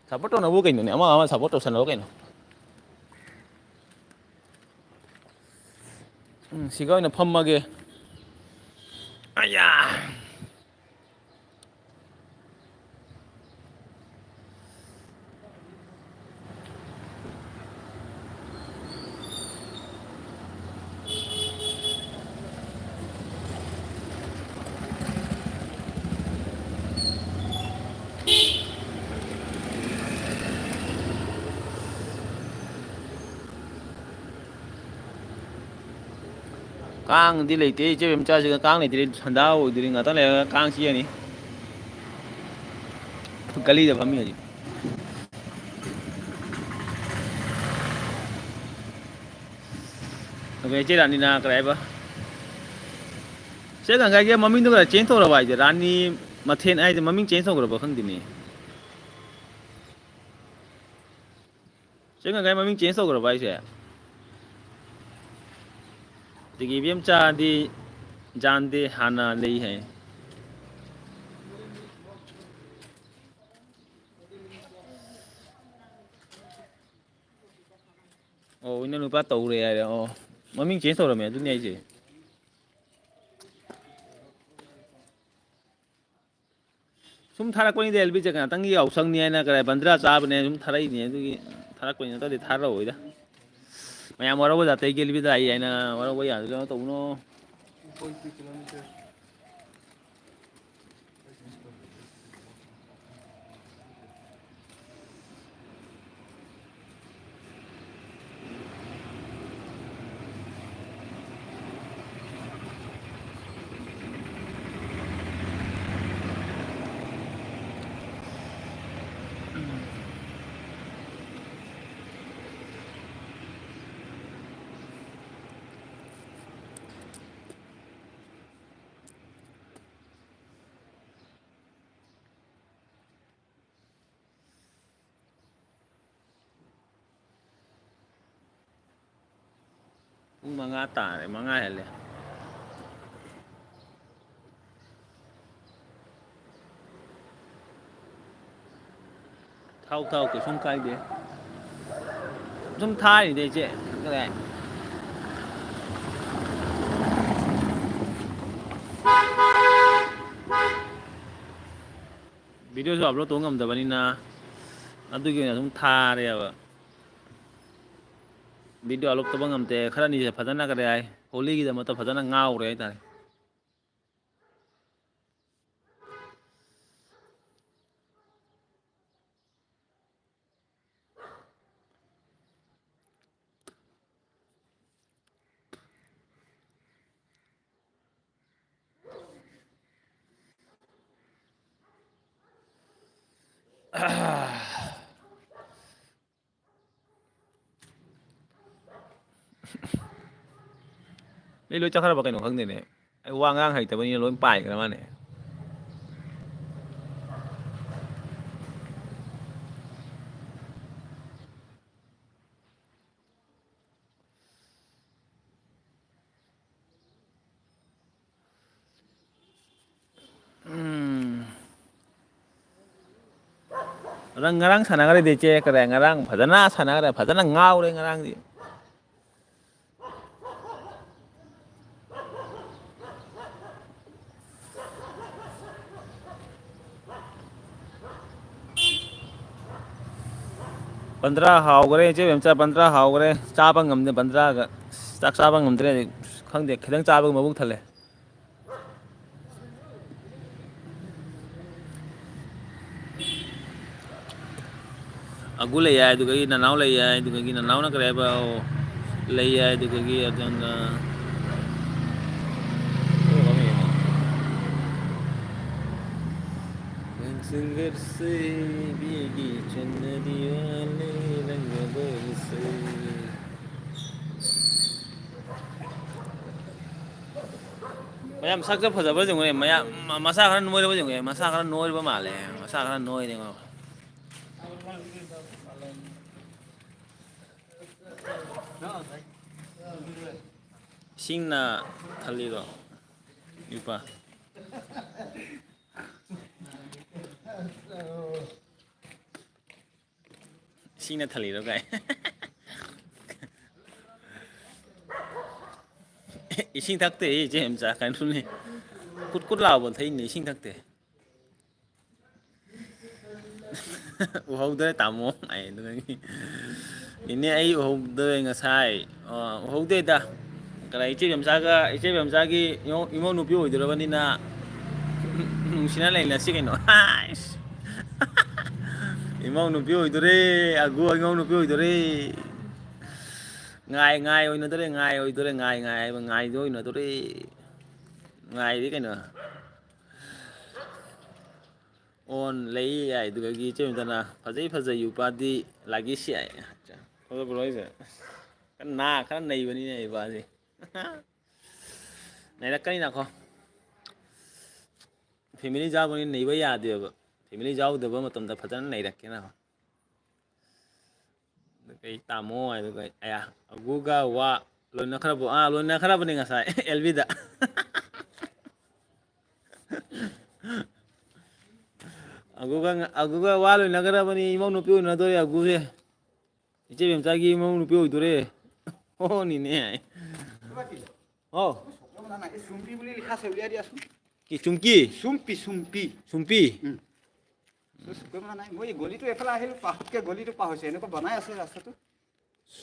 ꯁꯞꯄꯣꯔꯠ ꯇꯧꯅꯕꯨ ꯀꯩꯅꯣꯅꯦ, ꯑꯃ ꯑꯃ ꯁꯞꯄꯣꯔꯠ ꯇꯧꯁꯟꯅꯕ ꯀꯩꯅꯣ꯫ ꯎꯝ, ꯁꯤꯒ ꯑꯣꯏꯅ ꯐꯝꯃꯒꯦ꯫ ꯑꯌꯥ! ꯀꯥꯡꯗꯤ ꯂꯩꯇꯦ ꯏꯆꯦ ꯕꯦꯝꯆꯥꯁꯤꯒ, ꯀꯥꯡ ꯂꯩꯇ꯭ꯔꯦ, ꯁꯟꯗꯥ ꯑꯣꯏꯗꯣꯏꯅꯤ, ꯉꯥꯛꯇꯪ ꯂꯩꯔꯒ ꯀꯥꯡ ꯆꯤꯛꯑꯅꯤ꯫ ꯒꯂꯤꯗ ꯐꯝꯃꯤ ꯍꯧꯖꯤꯛ꯫ ꯑꯗꯨꯒ ꯏꯆꯦ ꯔꯥꯅꯤꯅ ꯀꯔꯤ ꯍꯥꯏꯕ? ꯏꯆꯦ ꯒꯪꯒꯥꯏꯒꯤ ꯃꯃꯤꯡꯗꯣ ꯈꯔ ꯆꯦꯟꯖ ꯇꯧꯔꯕ ꯍꯥꯏꯁꯦ? ꯔꯥꯅꯤ ꯃꯊꯦꯟ ꯍꯥꯏꯁꯦ ꯃꯃꯤꯡ ꯆꯦꯟꯖ ꯇꯧꯈ꯭ꯔꯕ ꯈꯪꯗꯦꯅꯦ꯫ ꯆꯦ ꯒꯪꯒꯥꯏ ꯃꯃꯤꯡ ꯆꯦꯟꯖ ꯇꯧꯈ꯭ꯔꯕ ꯍꯥꯏꯁꯦ? ꯑꯗꯒꯤ ꯏꯕꯦꯝꯆꯥꯗꯤ ꯖꯥꯟꯗꯦ ꯍꯥꯟꯅ ꯂꯩ ꯍꯥꯏ꯫ ꯑꯣ, ꯏꯅꯥꯎ ꯅꯨꯄꯥ ꯇꯧꯔꯦ ꯍꯥꯏꯔꯦ꯫ ꯑꯣ, ꯃꯃꯤꯡ ꯆꯦꯟꯖ ꯇꯧꯔꯝꯃꯦ, ꯑꯗꯨꯅꯤ ꯑꯩꯁꯦ꯫ ꯁꯨꯝ ꯊꯥꯔꯛꯄꯅꯤꯗ, ꯑꯦꯜ ꯕꯤ ꯆꯦ ꯉꯥꯛꯇꯪꯒꯤ ꯌꯥꯎꯁꯪꯅꯤ ꯍꯥꯏꯅ ꯀꯔꯤ ꯕꯟꯗ꯭ꯔꯥ ꯆꯥꯕꯅꯦ ꯁꯨꯝ ꯊꯥꯔꯛꯏꯅꯦ, ꯑꯗꯨꯒꯤ ꯊꯥꯔꯛꯄꯅꯤ, ꯅꯠꯇ꯭ꯔꯗꯤ ꯊꯥꯔꯛꯑꯣꯏꯗ꯫ ꯃꯌꯥꯝ ꯋꯥꯔꯧꯕ ꯖꯥꯠꯇ ꯑꯩ ꯑꯦꯜ ꯕꯤꯗ ꯂꯥꯛꯏ ꯍꯥꯏꯅ ꯋꯥꯔꯧꯕ ꯌꯥꯗ ꯀꯩꯅꯣ ꯇꯧꯕꯅꯣ꯫ ꯄꯨꯡ ꯃꯉꯥ ꯇꯥꯔꯦ, ꯃꯉꯥ ꯍꯦꯜꯂꯦ꯫ ꯊꯥꯎ, ꯊꯥꯎ, ꯀꯩꯁꯨꯝ ꯀꯥꯏꯗꯦ꯫ ꯁꯨꯝ ꯊꯥꯔꯤꯅꯦ ꯏꯆꯦ꯫ ꯀꯗꯥꯏ? ꯚꯤꯗꯤꯑꯣꯁꯨ ꯑꯞꯂꯣꯗ ꯇꯧꯕ ꯉꯝꯗꯕꯅꯤꯅ ꯑꯗꯨꯒꯤ ꯑꯣꯏꯅ ꯑꯗꯨꯝ ꯊꯥꯔꯦꯕ꯫ ꯚꯤꯗꯤꯑꯣ ꯑꯞꯂꯣꯗ ꯇꯧꯕ ꯉꯝꯗꯦ꯫ ꯈꯔꯅꯤꯁꯦ ꯐꯖꯅ ꯀꯔꯤ ꯍꯥꯏ, ꯍꯣꯂꯤꯒꯤꯗꯃꯛꯇ ꯐꯖꯅ ꯉꯥꯎꯔꯦ ꯍꯥꯏꯇꯥꯔꯦ꯫ ꯃꯤ ꯂꯣꯏ ꯆꯠꯈ꯭ꯔꯕ ꯀꯩꯅꯣ ꯈꯪꯗꯦꯅꯦ꯫ ꯑꯩ ꯋꯥ ꯉꯥꯡ ꯍꯩꯇꯕꯅꯤꯅ ꯂꯣꯏ ꯄꯥꯏꯈ꯭ꯔ ꯃꯥꯅꯦ꯫ ꯎꯝ꯫ ꯅꯪ ꯉꯔꯥꯡ ꯁꯥꯟꯅꯈ꯭ꯔꯗꯤ ꯆꯦ ꯀꯔꯦ, ꯉꯔꯥꯡ ꯐꯖꯅ ꯁꯥꯟꯅꯈ꯭ꯔꯦ, ꯐꯖꯅ ꯉꯥꯎꯔꯦ ꯉꯔꯥꯡꯗꯤ꯫ ꯄꯟꯗ꯭ꯔꯥ ꯍꯥꯎꯈ꯭ꯔꯦ, ꯏꯆꯦ ꯕꯦꯝꯆꯥ, ꯄꯟꯗ꯭ꯔꯥ ꯍꯥꯎꯈ꯭ꯔꯦ꯫ ꯆꯥꯕ ꯉꯝꯗꯦ ꯄꯟꯗ꯭ꯔꯥꯒ꯫ ꯆꯥꯛ ꯆꯥꯕ ꯉꯝꯗ꯭ꯔꯦ꯫ ꯈꯪꯗꯦ, ꯈꯤꯇꯪ ꯆꯥꯕꯒ ꯃꯕꯨꯛ ꯊꯜꯂꯦ꯫ ꯑꯒꯨ ꯂꯩ ꯍꯥꯏ, ꯑꯗꯨꯗꯒꯤ ꯅꯅꯥꯎ ꯂꯩ ꯍꯥꯏ, ꯑꯗꯨꯗꯒꯤ ꯅꯅꯥꯎꯅ ꯀꯔꯤ ꯍꯥꯏꯕ? ꯑꯣ, ꯂꯩ ꯍꯥꯏ, ꯑꯗꯨꯗꯒꯤ ꯑꯗꯨꯅ ꯁꯤꯡꯒꯔꯁꯦ ꯏꯕꯤꯒꯤ ꯆꯟꯅꯗꯤ ꯋꯥꯂꯦ ꯔꯪꯒꯗꯣꯏꯁꯦ꯫ ꯃꯌꯥꯝ ꯁꯛꯁꯦ ꯐꯖꯕ꯭ꯔꯥ ꯌꯦꯡꯉꯨꯅꯦ, ꯃꯌꯥꯝ ꯃ-, ꯃꯁꯥ ꯈꯔ ꯅꯣꯏꯔꯕ ꯌꯦꯡꯉꯨꯅꯦ, ꯃꯁꯥ ꯈꯔ ꯅꯣꯏꯔꯕ ꯃꯥꯜꯂꯦ, ꯃꯁꯥ ꯈꯔ ꯅꯣꯏꯔꯦ ꯉꯣ꯫ ꯏꯁꯤꯡꯅ ꯊꯜꯂꯤꯔꯣ? ꯏꯄꯥ꯫ ꯏꯁꯤꯡꯅ ꯊꯜꯂꯤꯔꯣ ꯀꯥꯏ꯫ ꯏꯁꯤꯡ ꯊꯛꯇꯦ ꯏꯆꯦ ꯃꯆꯥ, ꯀꯩꯅꯣꯅꯦ꯫ ꯀꯨꯠ ꯀꯨꯠ ꯂꯥꯎꯕ ꯊꯛꯏꯅꯦ, ꯏꯁꯤꯡ ꯊꯛꯇꯦ꯫ ꯎꯍꯧꯗ꯭ꯔꯦ ꯇꯥꯃꯣ ꯍꯥꯏ, ꯑꯗꯨꯗꯒꯤ ꯏꯅꯦ ꯑꯩ ꯎꯍꯧꯗ꯭ꯔꯦ ꯉꯁꯥꯏ꯫ ꯑ, ꯎꯍꯧꯗꯦꯗ꯫ ꯀꯅꯥ ꯏꯆꯦ ꯕꯦꯝꯆꯥꯒ, ꯏꯆꯦ ꯕꯦꯝꯆꯥꯒꯤ ꯏꯃꯧ, ꯏꯃꯧ ꯅꯨꯄꯤ ꯑꯣꯏꯗꯣꯔꯕꯅꯤꯅ ꯅꯨꯡꯁꯤꯅ ꯂꯩꯅꯁꯤ ꯀꯩꯅꯣ꯫ ꯍꯥꯏꯁ꯫ ꯏꯃꯧ ꯅꯨꯄꯤ ꯑꯣꯏꯗꯣꯔꯦ, ꯑꯒꯨ ꯏꯃꯧ ꯅꯨꯄꯤ ꯑꯣꯏꯗꯣꯔꯦ꯫ ꯉꯥꯏ, ꯉꯥꯏ ꯑꯣꯏꯅꯗꯣꯔꯦ, ꯉꯥꯏ ꯑꯣꯏꯗꯣꯔꯦ, ꯉꯥꯏ, ꯉꯥꯏ ꯍꯥꯏꯕ ꯉꯥꯏꯗꯣ ꯑꯣꯏꯅꯗꯣꯔꯦ꯫ ꯉꯥꯏꯗꯤ ꯀꯩꯅꯣ꯫ ꯑꯣꯟ ꯂꯩ ꯌꯥꯏ, ꯑꯗꯨꯗꯒꯤ ꯏꯆꯦ ꯃꯤꯝꯇꯥꯅ ꯐꯖꯩ ꯐꯖꯩ ꯌꯨꯄꯥꯗꯤ ꯂꯥꯒꯤꯁꯤ ꯌꯥꯏ꯫ ꯐꯖꯕ꯭ꯔꯣ ꯑꯩꯁꯦ? ꯈꯔ ꯅꯥ-, ꯈꯔ ꯅꯩꯕꯅꯤꯅꯦ ꯏꯄꯥꯁꯦ꯫ ꯅꯩꯔꯛꯀꯅꯤ ꯅꯥꯈꯣ꯫ ꯐꯦꯃꯤꯂꯤ ꯌꯥꯎꯕꯅꯤꯅ ꯅꯩꯕ ꯌꯥꯗꯦꯕ꯫ ꯐꯦꯃꯤꯂꯤ ꯌꯥꯎꯗꯕ ꯃꯇꯝꯗ ꯐꯖꯅ ꯅꯩꯔꯛꯀꯦ ꯅꯥꯈꯣ꯫ ꯑꯗꯨꯒ ꯑꯩ ꯇꯥꯃꯣ ꯍꯥꯏꯗꯨꯒ ꯑꯩ, ꯑꯌꯥ, ꯑꯒꯨꯒ ꯋꯥ ꯂꯣꯏꯅꯈ꯭ꯔꯕꯣ? ꯑꯥ, ꯂꯣꯏꯅꯈ꯭ꯔꯕꯅꯦ ꯉꯁꯥꯏ ꯑꯦꯜꯕꯤꯗ꯫ ꯑꯒꯨꯒ, ꯑꯒꯨꯒ ꯋꯥ ꯂꯣꯏꯅꯈ꯭ꯔꯕꯅꯤ, ꯏꯃꯧ ꯅꯨꯄꯤ ꯑꯣꯏꯅꯗꯣꯔꯦ ꯑꯒꯨꯁꯦ꯫ ꯏꯆꯦ ꯕꯦꯝꯆꯥꯒꯤ ꯏꯃꯧ ꯅꯨꯄꯤ ꯑꯣꯏꯗꯣꯔꯦ꯫ ꯍꯣꯅꯤꯅꯦ꯫ ꯍꯥꯎ꯫ এই চুম্পি বুলি লিখা আছে, উলিয়াই দিয়াচোন। কি চুমকি? চুম্পি, চুম্পি। চুম্পি? উম। চুম্পি মানে নাই, মই এই গলিটো এইফালে আহিলো, পাহতকে গলিটো পাহৰিছো, এনেকুৱা বনাই আছে ৰাস্তাটো।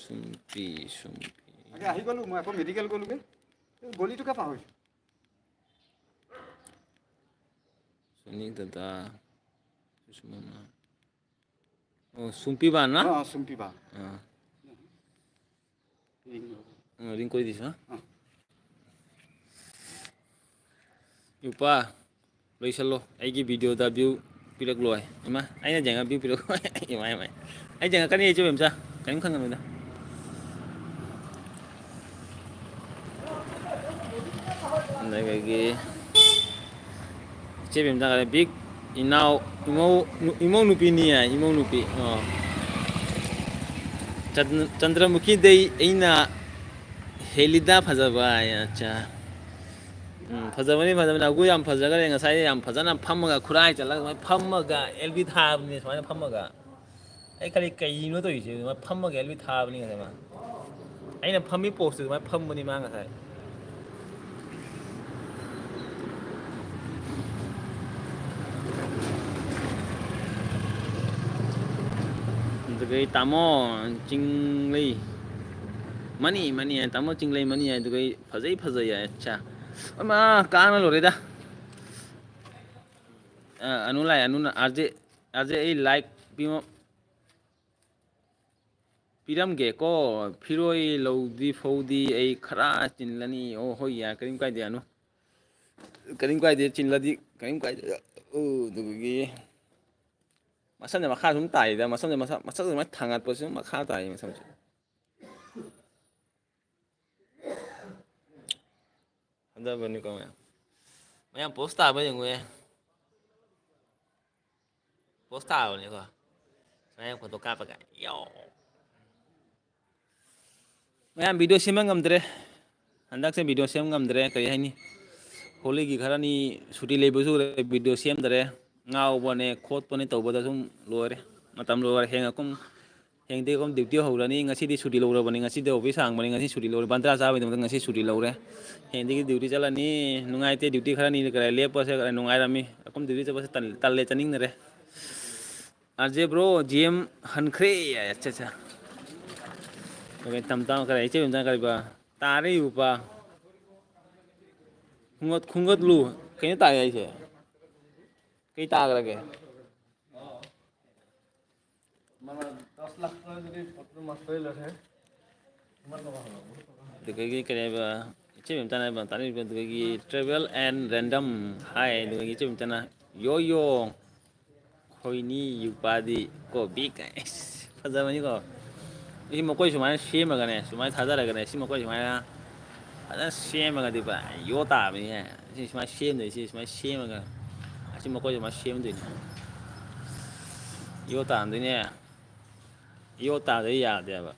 চুম্পি, চুম্পি। আগে আহি গলো, মই আকৌ মেডিকেল গলোগে। এই গলিটোকে পাহৰিছো। চুনি দাদা, সুষমা মা। ꯑꯣ, ꯁꯨꯝꯄꯤꯕꯥ ꯅ? ꯑꯥ, ꯑꯥ, ꯁꯨꯝꯄꯤꯕꯥ꯫ ꯑꯥ꯫ ꯌꯦꯡꯉꯣ꯫ ꯑꯥ, ꯔꯤꯡ ꯀꯣꯏꯗꯤꯁ, ꯍꯥ? ꯑꯥ꯫ ꯌꯨꯄꯥ, ꯂꯣꯏꯁꯜꯂꯣ꯫ ꯑꯩꯒꯤ ꯚꯤꯗꯤꯑꯣꯗ ꯚ꯭ꯌꯨ ꯄꯤꯔꯛꯂꯣꯏ꯫ ꯏꯃꯥ, ꯑꯩꯅ ꯌꯦꯡꯉ ꯚ꯭ꯌꯨ ꯄꯤꯔꯛꯂꯣꯏ꯫ ꯏꯃꯥ, ꯏꯃꯥ꯫ ꯑꯩ ꯌꯦꯡꯉꯛꯀꯅꯤ, ꯏꯆꯦ ꯕꯦꯝꯆꯥ꯫ ꯀꯔꯤꯝ ꯈꯟꯒꯅꯨꯗ꯫ ꯑꯗꯒꯤ ꯏꯆꯦ ꯕꯦꯝꯆꯥ ꯀꯔꯦ, ꯕꯤꯛ ꯏꯅꯥꯎ, ꯏꯃꯧ, ꯏꯃꯧ ꯅꯨꯄꯤꯅꯤ ꯍꯥꯏ, ꯏꯃꯧ ꯅꯨꯄꯤ꯫ ꯑꯣ꯫ ꯆꯟ-, ꯆꯟꯗ꯭ꯔꯃꯨꯈꯤꯗꯩ ꯑꯩꯅ ꯍꯦꯜꯂꯤꯗ ꯐꯖꯕ ꯍꯥꯏ, ꯑꯠꯆꯥ꯫ ꯎꯝ, ꯐꯖꯕꯅꯤ, ꯐꯖꯕꯅꯤ꯫ ꯑꯒꯨ ꯌꯥꯝ ꯐꯖꯈ꯭ꯔꯦ꯫ ꯉꯁꯥꯏ ꯌꯥꯝ ꯐꯖꯅ ꯐꯝꯃꯒ, ꯈꯨꯔꯥꯏ ꯆꯠꯂꯒ ꯁꯨꯃꯥꯏꯅ ꯐꯝꯃꯒ ꯑꯦꯜ ꯕꯤ ꯊꯥꯕꯅꯤ, ꯁꯨꯃꯥꯏꯅ ꯐꯝꯃꯒ꯫ ꯑꯩ ꯀꯔꯤ, ꯀꯩꯅꯣ ꯇꯧꯔꯤꯁꯦ? ꯃꯥ ꯐꯝꯃꯒ ꯑꯦꯜ ꯕꯤ ꯊꯥꯕꯅꯤ ꯉꯁꯥꯏ ꯃꯥ꯫ ꯑꯩꯅ ꯐꯝꯃꯤ ꯄꯣꯁꯇꯨ ꯑꯗꯨꯃꯥꯏꯅ ꯐꯝꯕꯅꯤ ꯃꯥ ꯉꯁꯥꯏ꯫ ꯑꯗꯨꯒ ꯑꯩ ꯇꯥꯃꯣ ꯆꯤꯡꯂꯩ ꯃꯅꯤ, ꯃꯅꯤ ꯍꯥꯏ, ꯇꯥꯃꯣ ꯆꯤꯡꯂꯩ ꯃꯅꯤ ꯍꯥꯏ, ꯑꯗꯨꯒ ꯑꯩ ꯐꯖꯩ, ꯐꯖꯩ ꯍꯥꯏ꯫ ꯑꯠꯆꯥ꯫ ꯑꯃ ꯀꯥꯡꯅ ꯂꯣꯏꯔꯦꯗ꯫ ꯑ, ꯑꯅꯨ ꯂꯥꯛꯑꯦ, ꯑꯅꯨꯅ, "ꯑꯥꯔ ꯖꯦ, ꯑꯥꯔ ꯖꯦ, ꯑꯩ ꯂꯥꯏꯛ ꯄꯤꯃꯣ-, ꯄꯤꯔꯝꯒꯦꯀꯣ, ꯐꯤꯔꯣꯏ ꯂꯧꯗꯤ ꯐꯧꯗꯤ ꯑꯩ ꯈꯔ ꯆꯤꯜꯂꯅꯤ꯫" ꯑꯣ, ꯍꯣꯏ, ꯌꯥꯏ, ꯀꯔꯤꯝ ꯀꯥꯏꯗꯦ, ꯑꯅꯨ꯫ ꯀꯔꯤꯝ ꯀꯥꯏꯗꯦ, ꯆꯤꯜꯂꯗꯤ ꯀꯔꯤꯝ ꯀꯥꯏꯗꯦ꯫ ꯑꯗꯨꯗꯒꯤ ꯃꯁꯝꯁꯦ ꯃꯈꯥ ꯁꯨꯝ ꯇꯥꯏꯗ, ꯃꯁꯝꯁꯦ ꯃꯁꯝ, ꯃꯁꯝꯁꯦ ꯁꯨꯃꯥꯏꯅ ꯊꯥꯡꯒꯠꯄꯁꯨ ꯃꯈꯥ ꯇꯥꯏ ꯃꯁꯝꯁꯦ꯫ ꯐꯖꯕꯅꯤꯀꯣ ꯃꯌꯥꯝ꯫ ꯃꯌꯥꯝ ꯄꯣꯁ ꯇꯥꯕ ꯌꯦꯡꯉꯨꯍꯦ꯫ ꯄꯣꯁ ꯇꯥꯕꯅꯤꯀꯣ꯫ ꯁꯨꯃꯥꯏꯅ ꯐꯣꯇꯣ ꯀꯥꯞꯄꯒ꯫ ꯌꯣ! ꯃꯌꯥꯝ ꯚꯤꯗꯤꯑꯣ ꯁꯦꯝꯕ ꯉꯝꯗ꯭ꯔꯦ꯫ ꯍꯟꯗꯛꯁꯦ ꯚꯤꯗꯤꯑꯣ ꯁꯦꯝꯕ ꯉꯝꯗ꯭ꯔꯦ꯫ ꯀꯔꯤ ꯍꯥꯏꯅꯤ? ꯍꯣꯂꯤꯒꯤ ꯈꯔꯅꯤ ꯁꯨꯇꯤ ꯂꯩꯕꯁꯨ ꯎꯔꯦ, ꯚꯤꯗꯤꯑꯣ ꯁꯦꯝꯗ꯭ꯔꯦ꯫ ꯉꯥꯎꯕꯅꯦ ꯈꯣꯠꯄꯅꯦ ꯇꯧꯕꯗ ꯁꯨꯝ ꯂꯣꯏꯔꯦ꯫ ꯃꯇꯝ ꯂꯣꯏꯔꯦ꯫ ꯍꯌꯦꯡ ꯑꯀꯨꯝ ꯍꯌꯦꯡꯗꯤ ꯑꯗꯨꯝ ꯗ꯭ꯌꯨꯇꯤ ꯍꯧꯔꯅꯤ꯫ ꯉꯁꯤꯗꯤ ꯁꯨꯇꯤ ꯂꯧꯔꯕꯅꯤ꯫ ꯉꯁꯤꯗꯤ ꯑꯣꯐꯤꯁ ꯍꯥꯡꯕꯅꯤ꯫ ꯉꯁꯤ ꯁꯨꯇꯤ ꯂꯧꯔꯦ꯫ ꯕꯟꯗ꯭ꯔꯥ ꯆꯥꯕꯩꯗꯃꯛꯇ ꯉꯁꯤ ꯁꯨꯇꯤ ꯂꯧꯔꯦ꯫ ꯍꯌꯦꯡꯗꯒꯤ ꯗ꯭ꯌꯨꯇꯤ ꯆꯠꯂꯅꯤ꯫ ꯅꯨꯡꯉꯥꯏꯇꯦ, ꯗ꯭ꯌꯨꯇꯤ ꯈꯔꯅꯤ ꯀꯔꯤ ꯂꯦꯞꯄꯁꯦ ꯀꯔꯤ ꯅꯨꯡꯉꯥꯏꯔꯝꯃꯤ꯫ ꯑꯀꯨꯝ ꯗ꯭ꯌꯨꯇꯤ ꯆꯠꯄꯁꯦ ꯇꯜ-, ꯇꯜꯂꯦ, ꯆꯠꯅꯤꯡꯗꯔꯦ꯫ R J bro, G M ꯍꯟꯈ꯭ꯔꯦ꯫ ꯑꯠꯆꯥ, ꯑꯠꯆꯥ꯫ ꯑꯣꯀꯦ, ꯇꯝ ꯇꯝ ꯀꯔꯤ, ꯏꯆꯦ ꯕꯦꯝꯆꯥ ꯀꯔꯤꯕ? ꯇꯥꯔꯦ ꯏꯕꯨꯄꯥ꯫ ꯈꯨꯡꯒꯠ-, ꯈꯨꯡꯒꯠꯂꯨ꯫ ꯀꯩꯅꯣ ꯇꯥꯔꯦ ꯍꯥꯏꯁꯦ? ꯀꯩ ꯇꯥꯈ꯭ꯔꯒꯦ? ꯑꯗꯨꯗꯒꯤ ꯀꯔꯤ ꯍꯥꯏꯕ, ꯏꯆꯦ ꯃꯦꯝꯇꯥꯅ ꯍꯥꯏꯕ ꯇꯥꯅꯤꯡꯕ, ꯑꯗꯨꯗꯒꯤ travel and random ꯍꯥꯏ, ꯑꯗꯨꯗꯒꯤ ꯏꯆꯦ ꯃꯦꯝꯇꯥꯅ ꯌꯣ ꯌꯣ ꯈꯣꯏꯅꯤ ꯌꯨꯄꯥꯗꯤ ꯀꯣ ꯕꯤꯛ ꯀꯥꯏ꯫ ꯑꯁ, ꯐꯖꯕꯅꯤꯀꯣ꯫ ꯁꯤ ꯃꯈꯣꯏ ꯁꯨꯃꯥꯏꯅ ꯁꯦꯝꯃꯒꯅꯦ, ꯁꯨꯃꯥꯏꯅ ꯊꯥꯗꯔꯒꯅꯦ, ꯁꯤ ꯃꯈꯣꯏ ꯁꯨꯃꯥꯏꯅ ꯐꯖꯅ ꯁꯦꯝꯃꯒꯗꯤ ꯄꯨꯔꯥ ꯌꯣ ꯇꯥꯕꯅꯤꯍꯦ꯫ ꯁꯤ ꯁꯨꯃꯥꯏꯅ ꯁꯦꯝꯗꯣꯏꯅꯤ, ꯁꯤ ꯁꯨꯃꯥꯏꯅ ꯁꯦꯝꯃꯒ ꯑꯁꯤ ꯃꯈꯣꯏ ꯁꯨꯃꯥꯏꯅ ꯁꯦꯝꯗꯣꯏꯅꯤ꯫ ꯌꯣ ꯇꯥꯍꯟꯗꯣꯏꯅꯦ꯫ ꯌꯣ ꯇꯥꯗꯗꯤ ꯌꯥꯗꯦꯕ꯫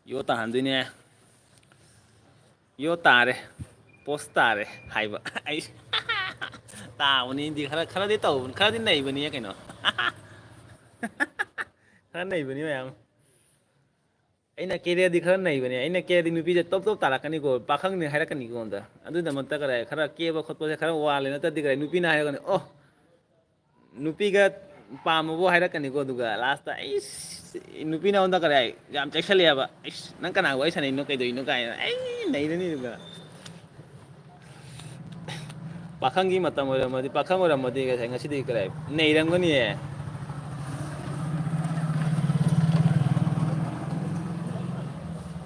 ꯌꯣ ꯇꯥꯍꯟꯗꯣꯏꯅꯦ꯫ ꯌꯣ ꯇꯥꯔꯦ꯫ ꯄꯣꯁ ꯇꯥꯔꯦ ꯍꯥꯏꯕ꯫ ꯑꯩ ꯇꯥꯕꯅꯤꯗꯤ ꯈꯔ, ꯈꯔꯗꯤ ꯇꯧꯕꯅꯤ, ꯈꯔꯗꯤ ꯅꯩꯕꯅꯤ ꯀꯩꯅꯣ꯫ ꯈꯔ ꯅꯩꯕꯅꯤ ꯃꯌꯥꯝ꯫ ꯑꯩꯅ ꯀꯦꯔꯗꯤ ꯈꯔ ꯅꯩꯕꯅꯦ꯫ ꯑꯩꯅ ꯀꯦꯔꯗꯤ ꯅꯨꯄꯤꯁꯦ ꯇꯣꯞ ꯇꯣꯞ ꯇꯥꯔꯛꯀꯅꯤꯀꯣ, ꯄꯥꯈꯪꯅꯤ ꯍꯥꯏꯔꯛꯀꯅꯤꯀꯣ ꯑꯩꯉꯣꯟꯗ꯫ ꯑꯗꯨꯒꯤꯗꯃꯛꯇ ꯀꯔꯤ ꯈꯔ ꯀꯦꯕ ꯈꯣꯠꯄꯁꯦ ꯈꯔ ꯋꯥꯠꯂꯦ, ꯅꯠꯇ꯭ꯔꯗꯤ ꯀꯔꯤ ꯅꯨꯄꯤꯅ ꯍꯥꯏꯔꯒꯅꯤ, "ꯑꯣ, ꯅꯨꯄꯤꯒ ꯄꯥꯝꯃꯕꯣ?" ꯍꯥꯏꯔꯛꯀꯅꯤꯀꯣ꯫ ꯑꯗꯨꯒ ꯂꯥꯁꯇ, "ꯑꯩꯁ, ꯅꯨꯄꯤꯅ ꯑꯩꯉꯣꯟꯗ ꯀꯔꯤ ꯍꯥꯏ? ꯌꯥꯝ ꯆꯦꯛꯁꯤꯜꯂꯦꯕ꯫ ꯑꯩꯁ, ꯅꯪ ꯀꯅꯥꯒ ꯋꯥꯔꯤ ꯁꯥꯟꯅꯩꯅꯣ, ꯀꯩꯗꯧꯔꯤꯅꯣ?" ꯀꯥꯏꯅ꯫ ꯑꯩ ꯅꯩꯔꯅꯤ ꯑꯗꯨꯒ꯫ ꯄꯥꯈꯪꯒꯤ ꯃꯇꯝ ꯑꯣꯏꯔꯝꯃꯗꯤ, ꯄꯥꯈꯪ ꯑꯣꯏꯔꯝꯃꯗꯤ ꯉꯁꯥꯏ, ꯉꯁꯤꯗꯤ ꯀꯔꯤ ꯍꯥꯏ? ꯅꯩꯔꯝꯒꯅꯤꯌꯦ꯫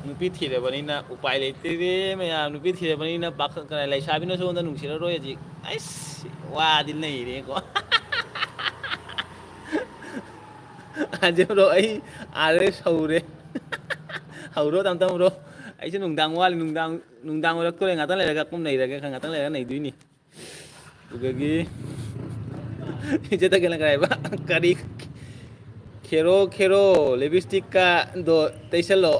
ꯅꯨ-, ꯅꯨꯄꯤ ꯊꯤꯔꯕꯅꯤꯅ ꯎꯄꯥꯏ ꯂꯩꯇ꯭ꯔꯦ ꯃꯌꯥꯝ꯫ ꯅꯨꯄꯤ ꯊꯤꯔꯕꯅꯤꯅ ꯄꯥꯈꯪ, ꯀꯅꯥ, ꯂꯩꯁꯥꯕꯤꯅꯁꯨ ꯑꯩꯉꯣꯟꯗ ꯅꯨꯡꯁꯤꯔꯔꯣꯏ ꯍꯧꯖꯤꯛ꯫ ꯑꯩꯁ, ꯋꯥꯗꯤ ꯅꯩꯔꯦꯀꯣ꯫ ꯑꯗꯨ bro, ꯑꯩ ꯑꯥꯗ ꯁꯧꯔꯦ꯫ ꯍꯧꯔꯣ, ꯇꯝ ꯇꯝ bro꯫ ꯑꯩꯁꯨ ꯅꯨꯡꯗꯥꯡ ꯋꯥꯠꯂꯤ, ꯅꯨꯡꯗꯥꯡ, ꯅꯨꯡꯗꯥꯡ ꯑꯣꯏꯔꯛꯇꯣꯔꯦ꯫ ꯉꯥꯛꯇꯪ ꯂꯩꯔꯒ ꯀꯨꯝ ꯅꯩꯔꯒꯦ, ꯉꯥꯛꯇꯪ ꯂꯩꯔꯒ ꯅꯩꯗꯣꯏꯅꯤ꯫ ꯑꯗꯨꯗꯒꯤ ꯏꯆꯦ ꯇꯀꯦꯜꯅ ꯀꯔꯤ ꯍꯥꯏꯕ? ꯀꯔꯤ? ꯈꯦꯔꯣ, ꯈꯦꯔꯣ, ꯂꯤꯞ ꯏꯁꯇꯤꯛꯀꯗꯣ ꯇꯩꯁꯜꯂꯣ꯫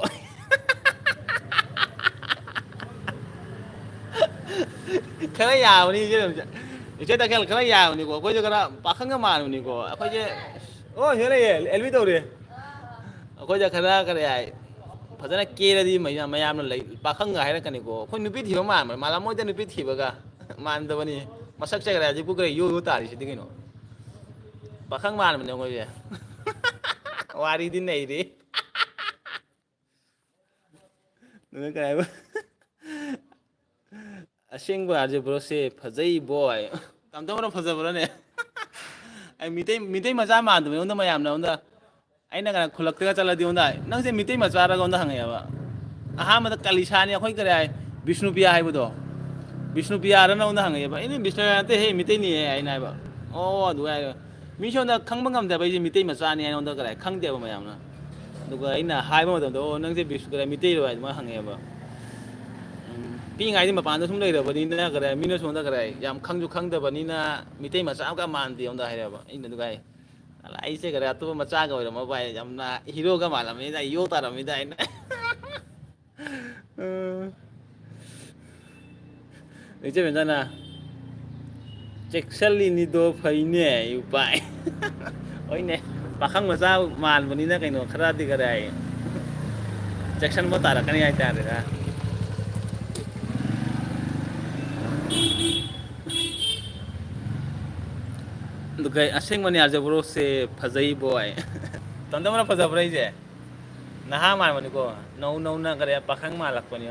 ꯈꯔ ꯌꯥꯕꯅꯤ ꯏꯆꯦ, ꯏꯆꯦ ꯇꯀꯦꯜ ꯈꯔ ꯌꯥꯕꯅꯤꯀꯣ꯫ ꯑꯩꯈꯣꯏꯁꯨ ꯈꯔ ꯄꯥꯈꯪꯒ ꯃꯥꯟꯕꯅꯤꯀꯣ꯫ ꯑꯩꯈꯣꯏꯁꯦ, ꯑꯣ, ꯁꯤꯗ ꯂꯩꯌꯦ, ꯑꯦꯜꯕꯤ ꯇꯧꯔꯤ꯫ ꯑꯩꯈꯣꯏꯗ ꯈꯔ ꯀꯔꯤ ꯍꯥꯏ, ꯐꯖꯅ ꯀꯦꯔꯗꯤ ꯃꯌꯥꯝ, ꯃꯌꯥꯝꯅ ꯂꯩ, ꯄꯥꯈꯪꯒ ꯍꯥꯏꯔꯛꯀꯅꯤꯀꯣ꯫ ꯑꯩꯈꯣꯏ ꯅꯨꯄꯤ ꯊꯤꯕ ꯃꯥꯟꯕ꯭ꯔꯥ? ꯃꯥꯜꯂꯝꯃꯣꯏꯗ, ꯅꯨꯄꯤ ꯊꯤꯕꯒ ꯃꯥꯟꯗꯕꯅꯤ꯫ ꯃꯁꯛꯁꯦ ꯀꯔꯤ ꯍꯧꯖꯤꯛꯄꯨ ꯀꯔꯤ ꯌꯣ ꯌꯣ ꯇꯥꯔꯤꯁꯤꯗꯤ ꯀꯩꯅꯣ? ꯄꯥꯈꯪ ꯃꯥꯟꯕꯅꯦ ꯑꯩꯈꯣꯏꯁꯦ꯫ ꯋꯥꯔꯤꯗꯤ ꯅꯩꯔꯤ꯫ ꯑꯗꯨꯅ ꯀꯩ ꯍꯥꯏꯕ? ꯑꯁꯦꯡꯕ ꯑꯥꯔꯖꯦ ꯕ꯭ꯔꯣꯁꯦ ꯐꯖꯩ ꯕꯣꯏ꯫ ꯇꯝ ꯇꯝꯅ ꯐꯖꯕ꯭ꯔꯥꯅꯦ? ꯑꯩ ꯃꯤꯇꯩ, ꯃꯤꯇꯩ ꯃꯆꯥ ꯃꯥꯟꯗꯕꯅꯦ ꯑꯩꯉꯣꯟꯗ ꯃꯌꯥꯝꯅ ꯑꯩꯉꯣꯟꯗ꯫ ꯑꯩꯅ ꯀꯩꯅꯣ ꯈꯨꯜꯂꯛꯇꯒ ꯆꯠꯂꯗꯤ ꯑꯩꯉꯣꯟꯗ, "ꯅꯪꯁꯦ ꯃꯤꯇꯩ ꯃꯆꯥꯔꯒ?" ꯑꯩꯉꯣꯟꯗ ꯍꯪꯉꯛꯑꯦꯕ꯫ ꯑꯍꯥꯟꯕꯗ ꯀꯂꯤꯁꯥꯅꯤ, ꯑꯩꯈꯣꯏ ꯀꯔꯤ ꯍꯥꯏ, ꯕꯤꯁꯅꯨꯄ꯭ꯔꯤꯌꯥ ꯍꯥꯏꯕꯗꯣ, ꯕꯤꯁꯅꯨꯄ꯭ꯔꯤꯌꯥꯔꯅ ꯑꯩꯉꯣꯟꯗ ꯍꯪꯉꯛꯑꯦꯕ꯫ "ꯑꯩꯅ ꯕꯤꯁꯅꯨꯄ꯭ꯔꯤꯌꯥ ꯅꯠꯇꯦꯍꯦ, ꯃꯤꯇꯩꯅꯦ" ꯑꯩꯅ ꯍꯥꯏꯕ꯫ "ꯑꯣ", ꯑꯗꯨ ꯍꯥꯏꯔꯒ ꯃꯤꯁꯨ ꯑꯩꯉꯣꯟꯗ ꯈꯪꯕ ꯉꯝꯗꯦꯕ ꯑꯩꯁꯦ ꯃꯤꯇꯩ ꯃꯆꯥꯅꯤ ꯍꯥꯏꯅ ꯑꯩꯉꯣꯟꯗ ꯀꯔꯤ ꯍꯥꯏ, ꯈꯪꯗꯦꯕ ꯃꯌꯥꯝꯅ꯫ ꯑꯗꯨꯒ ꯑꯩꯅ ꯍꯥꯏꯕ ꯃꯇꯝꯗ, "ꯑꯣ, ꯅꯪꯁꯦ ꯕꯤꯁꯅꯨꯄ꯭ꯔꯤꯌꯥ ꯃꯤꯇꯩꯔꯣ?" ꯍꯥꯏꯅ ꯃꯣꯏ ꯍꯪꯉꯛꯑꯦꯕ꯫ ꯎꯝ, ꯄꯤꯛꯏꯉꯩꯗꯤ ꯃꯄꯥꯟꯗ ꯁꯨꯝ ꯂꯩꯔꯕꯅꯤꯅ ꯀꯔꯤ ꯍꯥꯏ, ꯃꯤꯅꯁꯨ ꯑꯩꯉꯣꯟꯗ ꯀꯔꯤ ꯍꯥꯏ, "ꯌꯥꯝ ꯈꯪꯁꯨ ꯈꯪꯗꯕꯅꯤꯅ ꯃꯤꯇꯩ ꯃꯆꯥ ꯑꯃꯒ ꯃꯥꯟꯗꯦ" ꯑꯩꯉꯣꯟꯗ ꯍꯥꯏꯔꯛꯑꯦꯕ꯫ ꯑꯩꯅ ꯑꯗꯨꯒ ꯍꯥꯏ, "ꯑꯂꯥ, ꯑꯩꯁꯦ ꯀꯔꯤ ꯑꯇꯣꯞꯄ ꯃꯆꯥꯒ ꯑꯣꯏꯔꯝꯃꯕ ꯍꯥꯏ, ꯌꯥꯝꯅ ꯍꯤꯔꯣꯒ ꯃꯥꯜꯂꯝꯃꯤꯗ, ꯌꯣ ꯇꯥꯔꯝꯃꯤꯗ" ꯍꯥꯏꯅ꯫ ꯎꯝ꯫ ꯏꯆꯦ ꯕꯦꯟꯗꯅ, "ꯆꯦꯛꯁꯜꯂꯤꯅꯤꯗꯣ ꯐꯩꯅꯦ ꯎꯄꯥꯏ"꯫ ꯍꯣꯏꯅꯦ, ꯄꯥꯈꯪ ꯃꯆꯥ ꯃꯥꯟꯕꯅꯤꯅ ꯀꯩꯅꯣ ꯈꯔꯗꯤ ꯀꯔꯤ ꯍꯥꯏ, ꯆꯦꯛꯁꯟꯕ ꯇꯥꯔꯛꯀꯅꯤ ꯍꯥꯏꯇꯥꯔꯦꯗ꯫ ꯑꯗꯨꯒ ꯑꯁꯦꯡꯕꯅꯦ ꯑꯥꯔꯖꯦ ꯕ꯭ꯔꯣꯁꯦ ꯐꯖꯩ ꯕꯣꯏ꯫ ꯇꯝ ꯇꯝꯅ ꯐꯖꯕ꯭ꯔꯥ ꯑꯩꯁꯦ? ꯅꯍꯥ ꯃꯥꯟꯕꯅꯤꯀꯣ꯫ ꯅꯧ ꯅꯧꯅ ꯀꯔꯤ ꯄꯥꯈꯪ ꯃꯥꯜꯂꯛꯄꯅꯤ꯫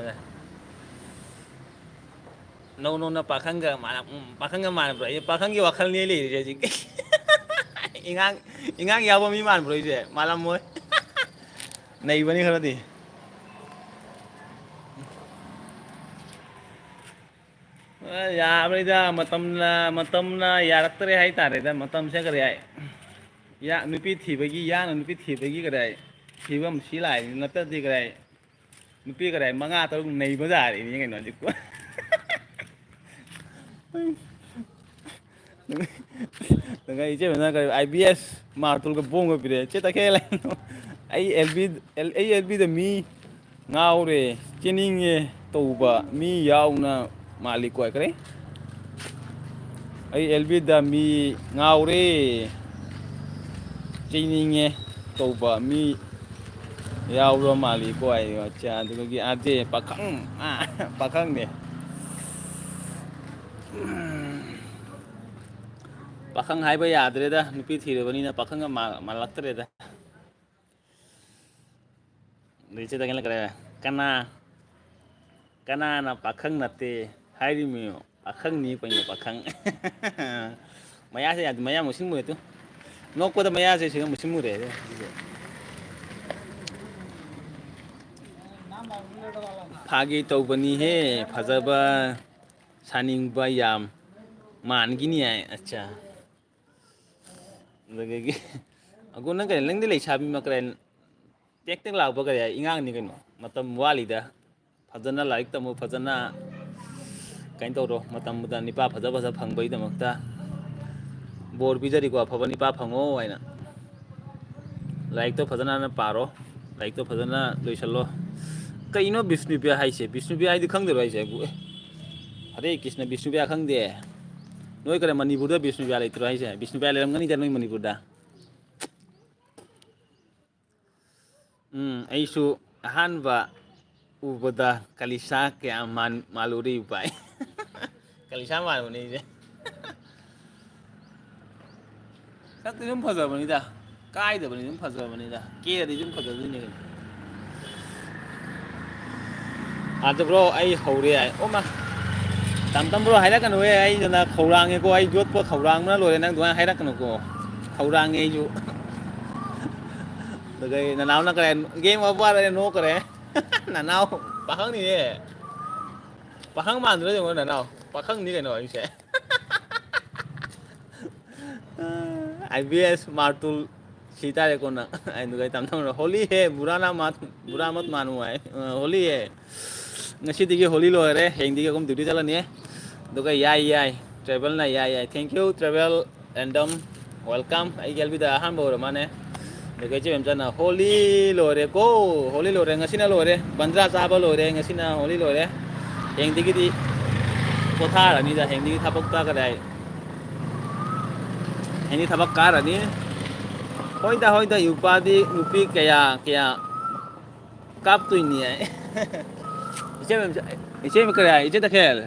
ꯅꯧ ꯅꯧꯅ ꯄꯥꯈꯪꯒ ꯃꯥꯟ-, ꯎꯝ, ꯄꯥꯈꯪꯒ ꯃꯥꯟꯅꯕ꯭ꯔꯥ? ꯑꯩ ꯄꯥꯈꯪꯒꯤ ꯋꯥꯈꯜꯅꯦ ꯂꯩꯔꯤꯁꯦ ꯍꯧꯖꯤꯛ꯫ ꯏꯉꯥꯡ, ꯏꯉꯥꯡ ꯌꯥꯎꯕ ꯃꯤ ꯃꯥꯟꯕ꯭ꯔꯣ ꯑꯩꯁꯦ? ꯃꯥꯜꯂꯝꯃꯣꯏ꯫ ꯅꯩꯕꯅꯤ ꯈꯔꯗꯤ꯫ ꯑ, ꯌꯥꯕꯅꯤꯗ, ꯃꯇꯝꯅ, ꯃꯇꯝꯅ ꯌꯥꯔꯛꯇ꯭ꯔꯦ ꯍꯥꯏꯇꯥꯔꯦꯗ, ꯃꯇꯝꯁꯦ ꯀꯔꯤ ꯍꯥꯏ? ꯌꯥ-, ꯅꯨꯄꯤ ꯊꯤꯕꯒꯤ, ꯌꯥꯅ ꯅꯨꯄꯤ ꯊꯤꯕꯒꯤ ꯀꯔꯤ ꯍꯥꯏ? ꯐꯤꯕꯝ ꯁꯤ ꯂꯥꯛꯏ, ꯅꯠꯇ꯭ꯔꯗꯤ ꯀꯔꯤ ꯍꯥꯏ? ꯅꯨꯄꯤ ꯀꯔꯤ ꯍꯥꯏ? ꯃꯉꯥ ꯇꯔꯨꯛ ꯅꯩꯕ ꯌꯥꯔꯤꯅꯤ ꯀꯩꯅꯣ ꯍꯧꯖꯤꯛꯄꯨ꯫ ꯑꯗꯨꯒ ꯏꯆꯦ ꯃꯅꯥ ꯀꯔꯤ, ꯑꯥꯏ ꯕꯤ ꯑꯦꯁ ꯃꯥꯔꯇꯨꯜꯒ ꯕꯣꯝꯒ ꯄꯤꯔꯛꯑꯦ꯫ ꯆꯦ ꯇꯈꯦꯜ, ꯑꯩ ꯑꯦꯜ ꯕꯤ, ꯑꯩ ꯑꯦꯜ ꯕꯤꯗ ꯃꯤ ꯉꯥꯎꯔꯦ, ꯆꯦꯟꯅꯤꯡꯉꯦ ꯇꯧꯕ ꯃꯤ ꯌꯥꯎꯅ ꯃꯥꯜꯂꯤ ꯀꯣꯏꯈ꯭ꯔꯦ꯫ ꯑꯩ ꯑꯦꯜ ꯕꯤꯗ ꯃꯤ ꯉꯥꯎꯔꯦ, ꯆꯦꯟꯅꯤꯡꯉꯦ ꯇꯧꯕ ꯃꯤ ꯌꯥꯎꯕ ꯃꯥꯜꯂꯤꯀꯣ ꯍꯥꯏ꯫ ꯑꯠꯆꯥ, ꯑꯗꯨꯗꯒꯤ ꯑꯥꯔ ꯖꯦ ꯄꯥꯈꯪ, ꯑꯥ, ꯄꯥꯈꯪꯅꯦ꯫ ꯄꯥꯈꯪ ꯍꯥꯏꯕ ꯌꯥꯗ꯭ꯔꯦꯗ, ꯅꯨꯄꯤ ꯊꯤꯔꯕꯅꯤꯅ ꯄꯥꯈꯪꯒ ꯃꯥ-, ꯃꯥꯜꯂꯛꯇ꯭ꯔꯦꯗ꯫ ꯑꯗꯩ ꯏꯆꯦ ꯇꯈꯦꯜꯅ ꯀꯔꯤ? ꯀꯅꯥ, ꯀꯅꯥꯅ ꯄꯥꯈꯪ ꯅꯠꯇꯦ ꯍꯥꯏꯔꯤꯃꯤꯌꯣ? ꯄꯥꯈꯪꯅꯤ ꯀꯩꯅꯣ, ꯄꯥꯈꯪ꯫ ꯃꯌꯥꯁꯦ ꯌꯥꯗꯦ, ꯃꯌꯥ ꯃꯨꯁꯤꯟ ꯃꯨꯔꯦ ꯇꯨ꯫ ꯅꯣꯛꯄꯗ ꯃꯌꯥꯁꯦ ꯁꯤꯒ ꯃꯨꯁꯤꯟ ꯃꯨꯔꯦ꯫ ꯐꯥꯒꯤ ꯇꯧꯕꯅꯤꯍꯦ, ꯐꯖꯕ ꯁꯥꯅꯤꯡꯕ ꯌꯥꯝ ꯃꯥꯟꯈꯤꯅꯤ ꯍꯥꯏ꯫ ꯑꯠꯆꯥ꯫ ꯑꯗꯨꯗꯒꯤ, ꯑꯒꯣ, ꯅꯪ ꯀꯩꯅꯣ, ꯅꯪꯗꯤ ꯂꯩꯁꯥꯕꯤ ꯃꯀ꯭ꯔꯦꯟ ꯇꯦꯛ ꯇꯦꯛ ꯂꯥꯎꯕ ꯀꯔꯤ ꯍꯥꯏ? ꯏꯉꯥꯡꯅꯤ ꯀꯩꯅꯣ, ꯃꯇꯝ ꯋꯥꯠꯂꯤꯗ꯫ ꯐꯖꯅ ꯂꯥꯏꯔꯤꯛ ꯇꯝꯃꯨ, ꯐꯖꯅ ꯀꯩꯅꯣ ꯇꯧꯔꯣ, ꯃꯇꯝꯗ ꯅꯤꯄꯥ ꯐꯖ ꯐꯖ ꯐꯪꯕꯒꯤꯗꯃꯛꯇ ꯕꯣꯔ ꯄꯤꯖꯔꯤꯀꯣ, ꯑꯐꯕ ꯅꯤꯄꯥ ꯐꯪꯉꯣ ꯍꯥꯏꯅ꯫ ꯂꯥꯏꯔꯤꯛꯇꯣ ꯐꯖꯅ ꯄꯥꯔꯣ, ꯂꯥꯏꯔꯤꯛꯇꯣ ꯐꯖꯅ ꯂꯣꯏꯁꯜꯂꯣ꯫ ꯀꯩꯅꯣ ꯕꯤꯁꯅꯨꯄ꯭ꯔꯤꯌꯥ ꯍꯥꯏꯁꯦ? ꯕꯤꯁꯅꯨꯄ꯭ꯔꯤꯌꯥ ꯍꯥꯏꯗꯤ ꯈꯪꯗꯕ꯭ꯔꯣ ꯍꯥꯏꯁꯦ? ꯑꯦ, ꯍꯔꯦ ꯀ꯭ꯔꯤꯁꯅ, ꯕꯤꯁꯅꯨꯄ꯭ꯔꯤꯌꯥ ꯈꯪꯗꯦ? ꯅꯣꯏ ꯀꯔꯤ ꯃꯅꯤꯄꯨꯔꯗ ꯕꯤꯁꯅꯨꯄ꯭ꯔꯤꯌꯥ ꯂꯩꯇ꯭ꯔꯣ ꯍꯥꯏꯁꯦ? ꯕꯤꯁꯅꯨꯄ꯭ꯔꯤꯌꯥ ꯂꯩꯔꯝꯒꯅꯤꯗ ꯅꯣꯏ ꯃꯅꯤꯄꯨꯔꯗ꯫ ꯎꯝ, ꯑꯩꯁꯨ ꯑꯍꯥꯟꯕ ꯎꯕꯗ ꯀꯂꯤꯁꯥ ꯀꯌꯥ ꯃꯥꯟ-, ꯃꯥꯜꯂꯨꯔꯤ ꯚꯥꯏ꯫ ꯀꯂꯤꯁꯥ ꯃꯥꯟꯕꯅꯦ ꯑꯩꯁꯦ꯫ ꯁꯛꯇꯤ ꯑꯗꯨꯝ ꯐꯖꯕꯅꯤꯗ, ꯀꯥꯏꯗꯕꯅꯤ, ꯑꯗꯨꯝ ꯐꯖꯕꯅꯤꯗ, ꯀꯦꯔꯗꯤ ꯑꯗꯨꯝ ꯐꯖꯗꯣꯏꯅꯦ ꯀꯩꯅꯣ꯫ ꯑꯗꯨ ꯕ꯭ꯔꯣ, ꯑꯩ ꯍꯧꯔꯦ ꯍꯥꯏ꯫ ꯑꯣ ꯃꯥ, ꯇꯝ ꯇꯝ ꯕ꯭ꯔꯣ, ꯍꯥꯏꯔꯛꯀꯅꯨꯍꯦ, ꯑꯩꯗꯅ ꯈꯧꯔꯥꯡꯉꯦꯀꯣ, ꯑꯩ ꯌꯣꯠꯄ ꯈꯧꯔꯥꯡꯕꯅ ꯂꯣꯏꯔꯦ, ꯅꯪ ꯑꯗꯨꯃꯥꯏꯅ ꯍꯥꯏꯔꯛꯀꯅꯨꯀꯣ꯫ ꯈꯧꯔꯥꯡꯉꯦ ꯑꯩꯁꯨ꯫ ꯑꯗꯨꯒ ꯅꯅꯥꯎꯅ ꯀꯔꯦ, game over ꯍꯥꯏꯔꯦ, ꯅꯣꯛꯈ꯭ꯔꯦ꯫ ꯅꯅꯥꯎ ꯄꯥꯈꯪꯅꯤꯅꯦ꯫ ꯄꯥꯈꯪ ꯃꯥꯟꯗ꯭ꯔꯣ ꯌꯦꯡꯉꯣ ꯅꯅꯥꯎ, ꯄꯥꯈꯪꯅꯤ ꯀꯩꯅꯣ ꯑꯩꯁꯦ꯫ ꯑꯥꯏ ꯕꯤ ꯑꯦꯁ ꯃꯥꯔꯇꯨꯜ ꯁꯤ ꯇꯥꯔꯦꯀꯣ ꯅꯪ꯫ ꯑꯗꯨꯒ ꯇꯝ ꯇꯝꯅ ꯍꯣꯂꯤ ꯍꯦ ꯕꯨꯔꯥ ꯅꯥ ꯃꯥꯠ, ꯕꯨꯔꯥ ꯃꯠ ꯃꯥꯅꯨ ꯍꯥꯏ꯫ ꯑ, ꯍꯣꯂꯤ ꯍꯦ꯫ ꯉꯁꯤꯗꯒꯤ ꯍꯣꯂꯤ ꯂꯣꯏꯔꯦ, ꯍꯌꯦꯡꯗꯒꯤ ꯑꯗꯨꯝ ꯗ꯭ꯌꯨꯇꯤ ꯆꯠꯂꯅꯤ꯫ ꯑꯗꯨꯒ ꯌꯥꯏ ꯌꯥꯏ, ꯇ꯭ꯔꯦꯚꯦꯜꯅ ꯌꯥꯏ ꯌꯥꯏ꯫ Thank you travel and welcome꯫ ꯑꯩꯒꯤ ꯑꯦꯜ ꯕꯤꯗ ꯑꯍꯥꯟꯕ ꯑꯣꯏꯔ ꯃꯥꯅꯦ꯫ ꯑꯗꯨꯒ ꯏꯆꯦ ꯃꯦꯝꯆꯥꯅ ꯍꯣꯂꯤ ꯂꯣꯏꯔꯦꯀꯣ, ꯍꯣꯂꯤ ꯂꯣꯏꯔꯦ, ꯉꯁꯤꯅ ꯂꯣꯏꯔꯦ, ꯕꯟꯗ꯭ꯔꯥ ꯆꯥꯕ ꯂꯣꯏꯔꯦ, ꯉꯁꯤꯅ ꯍꯣꯂꯤ ꯂꯣꯏꯔꯦ꯫ ꯍꯌꯦꯡꯗꯒꯤꯗꯤ ꯄꯣꯊꯥꯔꯅꯤꯗ, ꯍꯌꯦꯡꯗꯒꯤ ꯊꯕꯛ ꯀꯥꯀꯗꯥꯏ꯫ ꯍꯌꯦꯡꯗꯤ ꯊꯕꯛ ꯀꯥꯔꯅꯤ꯫ ꯍꯣꯏꯗ, ꯍꯣꯏꯗ, ꯅꯨꯄꯥꯗꯤ ꯅꯨꯄꯤ ꯀꯌꯥ, ꯀꯌꯥ ꯀꯥꯞꯇꯣꯏꯅꯤ ꯍꯥꯏ꯫ ꯏꯆꯦ, ꯏꯆꯦ ꯀꯔꯤ ꯍꯥꯏ? ꯏꯆꯦ ꯇꯈꯦꯜ,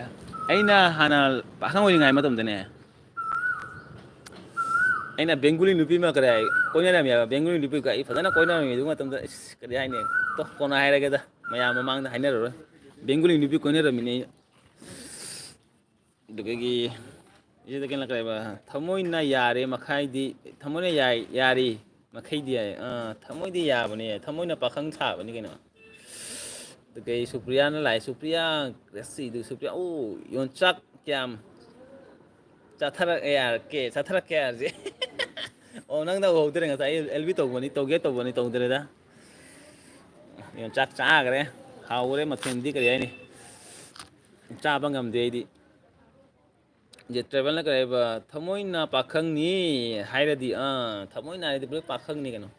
ꯑꯩꯅ ꯍꯥꯟꯅ ꯄꯥꯈꯪ ꯑꯣꯏꯔꯤꯉꯩ ꯃꯇꯝꯗꯅꯦ, ꯑꯩꯅ ꯕꯦꯡꯒꯨꯂꯤ ꯅꯨꯄꯤ ꯑꯃ ꯀꯔꯤ ꯍꯥꯏ, ꯀꯣꯏꯅꯔꯝꯃꯦꯕ꯫ ꯕꯦꯡꯒꯨꯂꯤ ꯅꯨꯄꯤ ꯑꯩ ꯐꯖꯅ ꯀꯣꯏꯅꯔꯝꯃꯤ ꯑꯗꯨ ꯃꯇꯝꯗ꯫ ꯏꯁ, ꯀꯔꯤ ꯍꯥꯏꯅꯤ? ꯇꯣ, ꯀꯣꯟꯅ ꯍꯥꯏꯔꯒꯦꯗ, ꯃꯌꯥꯝ ꯃꯃꯥꯡꯗ ꯍꯥꯏꯅꯔꯔꯣꯏ꯫ ꯕꯦꯡꯒꯨꯂꯤ ꯅꯨꯄꯤ ꯀꯣꯏꯅꯔꯝꯃꯤꯅꯦ ꯑꯩꯅ꯫ ꯑꯗꯨꯗꯒꯤ ꯏꯆꯦꯗ ꯀꯩꯅꯣ ꯀꯔꯤ ꯍꯥꯏꯕ, ꯊꯃꯣꯏꯅ ꯌꯥꯔꯦ ꯃꯈꯥꯏꯗꯤ, ꯊꯃꯣꯏꯅ ꯌꯥꯏ, ꯌꯥꯔꯤ ꯃꯈꯩꯗꯤ ꯌꯥꯏ꯫ ꯑꯥ, ꯊꯃꯣꯏꯗꯤ ꯌꯥꯕꯅꯦ, ꯊꯃꯣꯏꯅ ꯄꯥꯈꯪ ꯁꯥꯕꯅꯤ ꯀꯩꯅꯣ꯫ ꯑꯗꯨꯗꯒꯤ ꯁꯨꯄ꯭ꯔꯤꯌꯥꯅ ꯂꯥꯛꯑꯦ, ꯁꯨꯄ꯭ꯔꯤꯌꯥ, ꯉꯁꯤꯗꯨ ꯁꯨꯄ꯭ꯔꯤꯌꯥ, ꯑꯣ, ꯌꯣꯟꯆꯥꯛ ꯀꯌꯥꯝ ꯆꯥꯊꯔꯛꯑꯦ ꯌꯥꯔꯛꯀꯦ, ꯆꯥꯊꯔꯛꯀꯦ ꯍꯥꯏꯔꯁꯦ꯫ ꯑꯣ, ꯅꯪꯅ ꯎꯍꯧꯗ꯭ꯔꯦ, ꯉꯁꯥꯏ ꯑꯦꯜ ꯕꯤ ꯇꯧꯕꯅꯤ, ꯇꯧꯒꯦ ꯇꯧꯕꯅꯤ, ꯇꯧꯗ꯭ꯔꯦꯗ꯫ ꯌꯣꯟꯆꯥꯛ ꯆꯥꯈ꯭ꯔꯦ, ꯍꯥꯎꯈ꯭ꯔꯦ, ꯃꯊꯦꯜꯗꯤ ꯀꯔꯤ ꯍꯥꯏꯅꯤ, ꯆꯥꯕ ꯉꯝꯗꯦ ꯑꯩꯗꯤ꯫ ꯖꯦ ꯇ꯭ꯔꯦꯚꯦꯜꯅ ꯀꯔꯤ ꯍꯥꯏꯕ? ꯊꯃꯣꯏꯅ ꯄꯥꯈꯪꯅꯤ ꯍꯥꯏꯔꯗꯤ, ꯑꯥ, ꯊꯃꯣꯏꯅ ꯍꯥꯏꯔꯗꯤ ꯄꯨꯂꯞ ꯄꯥꯈꯪꯅꯤ ꯀꯩꯅꯣ꯫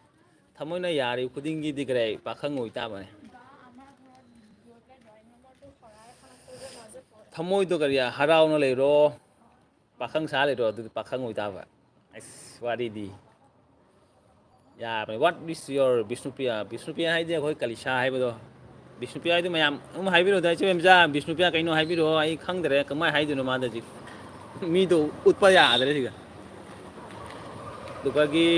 ꯊꯃꯣꯏꯅ ꯌꯥꯔꯤꯕ ꯈꯨꯗꯤꯡꯒꯤꯗꯤ ꯀꯔꯤ ꯄꯥꯈꯪ ꯑꯣꯏꯇꯥꯕꯅꯦ꯫ ꯊꯃꯣꯏꯗꯣ ꯀꯔꯤ ꯍꯔꯥꯎꯅ ꯂꯩꯔꯣ, ꯄꯥꯈꯪ ꯁꯥ ꯂꯩꯔꯣ, ꯑꯗꯨꯗꯤ ꯄꯥꯈꯪ ꯑꯣꯏꯇꯥꯕ꯫ ꯑꯁ, ꯋꯥꯔꯤꯗꯤ꯫ ꯌꯥꯕꯅꯦ꯫ What is your ꯕꯤꯁꯅꯨꯄ꯭ꯔꯤꯌꯥ? ꯕꯤꯁꯅꯨꯄ꯭ꯔꯤꯌꯥ ꯍꯥꯏꯗꯤ ꯑꯩꯈꯣꯏ ꯀꯂꯤꯁꯥ ꯍꯥꯏꯕꯗꯣ꯫ ꯕꯤꯁꯅꯨꯄ꯭ꯔꯤꯌꯥ ꯍꯥꯏꯗꯤ ꯃꯌꯥꯝ ꯑꯗꯨꯝ ꯍꯥꯏꯕꯤꯔꯣꯗ, ꯏꯆꯦ ꯃꯦꯝꯆꯥ, ꯕꯤꯁꯅꯨꯄ꯭ꯔꯤꯌꯥ ꯀꯩꯅꯣ ꯍꯥꯏꯕꯤꯔꯛꯑꯣ, ꯑꯩ ꯈꯪꯗ꯭ꯔꯦ ꯀꯃꯥꯏꯅ ꯍꯥꯏꯗꯣꯏꯅꯣ ꯃꯥꯗ ꯍꯧꯖꯤꯛ꯫ ꯃꯤꯗꯣ ꯎꯠꯄ ꯌꯥꯗ꯭ꯔꯦ ꯁꯤꯗ꯫ ꯑꯗꯨꯒꯒꯤ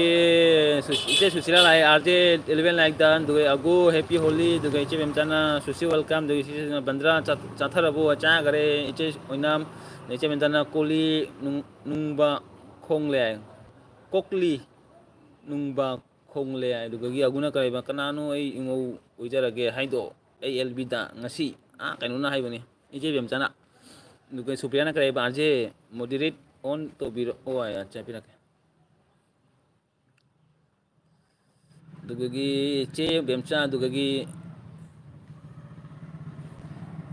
ꯁꯨ-, ꯏꯆꯦ ꯁꯨꯁꯤꯂꯥ ꯂꯥꯛꯑꯦ, ꯑꯥꯔ ꯖꯦ ꯑꯦꯂꯚꯦꯟ ꯂꯥꯏꯛ ꯗꯟ, ꯑꯗꯨꯒ ꯑꯒꯨ ꯍꯦꯄꯤ ꯍꯣꯂꯤ, ꯑꯗꯨꯒ ꯏꯆꯦ ꯃꯦꯝꯆꯥꯅ ꯁꯨꯁꯤ ꯋꯦꯜꯀꯝ, ꯑꯗꯨꯒ ꯏꯆꯦ ꯕꯟꯗ꯭ꯔꯥ ꯆꯥ-, ꯆꯥꯊꯔꯕꯣ? ꯆꯥꯈꯔꯦ꯫ ꯏꯆꯦ ꯑꯣꯏꯅꯥꯝ, ꯑꯗꯩ ꯏꯆꯦ ꯃꯦꯝꯆꯥꯅ ꯀꯣꯂꯤ ꯅꯨꯡ-, ꯅꯨꯡꯕ ꯈꯣꯡꯂꯦ꯫ ꯀꯣꯛꯂꯤ ꯅꯨꯡꯕ ꯈꯣꯡꯂꯦ꯫ ꯑꯗꯨꯗꯒꯤ ꯑꯒꯨꯅ ꯀꯔꯤꯕ, "ꯀꯅꯥꯅꯣ ꯑꯩ ꯏꯃꯧ ꯑꯣꯏꯖꯔꯒꯦ ꯍꯥꯏꯗꯣ? ꯑꯩ ꯑꯦꯜ ꯕꯤꯗ ꯉꯁꯤ", ꯑꯥ, ꯀꯩꯅꯣꯅ ꯍꯥꯏꯕꯅꯤ꯫ ꯏꯆꯦ ꯕꯦꯝꯆꯥꯅ꯫ ꯑꯗꯨꯒ ꯁꯨꯄ꯭ꯔꯤꯌꯥꯅ ꯀꯔꯤ ꯍꯥꯏꯕ? "ꯑꯥꯔꯖꯦ, moderate on ꯇꯧꯕꯤꯔꯛꯑꯣ" ꯍꯥꯏ꯫ ꯑꯠꯆꯥ, ꯄꯤꯔꯛꯀꯦ꯫ ꯑꯗꯨꯗꯒꯤ ꯏꯆꯦ ꯕꯦꯝꯆꯥ, ꯑꯗꯨꯗꯒꯤ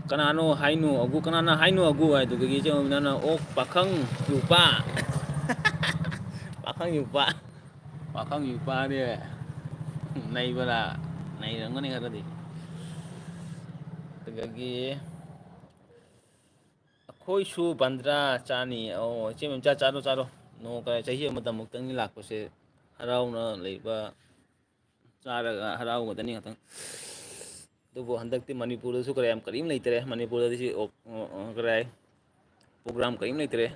"ꯀꯅꯥꯅꯣ ꯍꯥꯏꯅꯣ ꯑꯒꯨ, ꯀꯅꯥꯅ ꯍꯥꯏꯅꯣ ꯑꯒꯨ?" ꯍꯥꯏ꯫ ꯑꯗꯨꯗꯒꯤ ꯏꯆꯦ ꯕꯦꯝꯆꯥꯅ, "ꯑꯣ, ꯄꯥꯈꯪ ꯌꯨꯄꯥ, ꯄꯥꯈꯪ ꯌꯨꯄꯥ, ꯄꯥꯈꯪ ꯌꯨꯄꯥꯅꯦ ꯅꯩꯕꯔꯥ?" ꯅꯩꯔꯝꯒꯅꯤ ꯈꯔꯗꯤ꯫ ꯑꯗꯨꯗꯒꯤ "ꯑꯩꯈꯣꯏꯁꯨ ꯕꯟꯗ꯭ꯔꯥ ꯆꯥꯅꯤ"꯫ ꯑꯣ, ꯏꯆꯦ ꯃꯦꯝꯆꯥ, ꯆꯥꯔꯣ, ꯆꯥꯔꯣ꯫ ꯅꯣꯡ ꯀ-, ꯆꯍꯤ ꯑꯃꯗ ꯑꯃꯨꯛꯇꯪꯅꯤ ꯂꯥꯛꯄꯁꯦ꯫ ꯍꯔꯥꯎꯅ ꯂꯩꯕ, ꯆꯥꯔꯒ ꯍꯔꯥꯎꯒꯗꯅꯤ ꯉꯥꯛꯇꯪ꯫ ꯑꯗꯨꯕꯨ ꯍꯟꯗꯛꯇꯤ ꯃꯅꯤꯄꯨꯔꯗꯁꯨ ꯀꯔꯤ ꯌꯥꯝ ꯀꯔꯤꯝ ꯂꯩꯇ꯭ꯔꯦ꯫ ꯃꯅꯤꯄꯨꯔꯗꯗꯤ ꯁꯤ ꯑꯣ-, ꯑꯣ-, ꯑꯣ-, ꯀꯔꯤ ꯍꯥꯏ? ꯄ꯭ꯔꯣꯒ꯭ꯔꯥꯝ ꯀꯔꯤꯝ ꯂꯩꯇ꯭ꯔꯦ꯫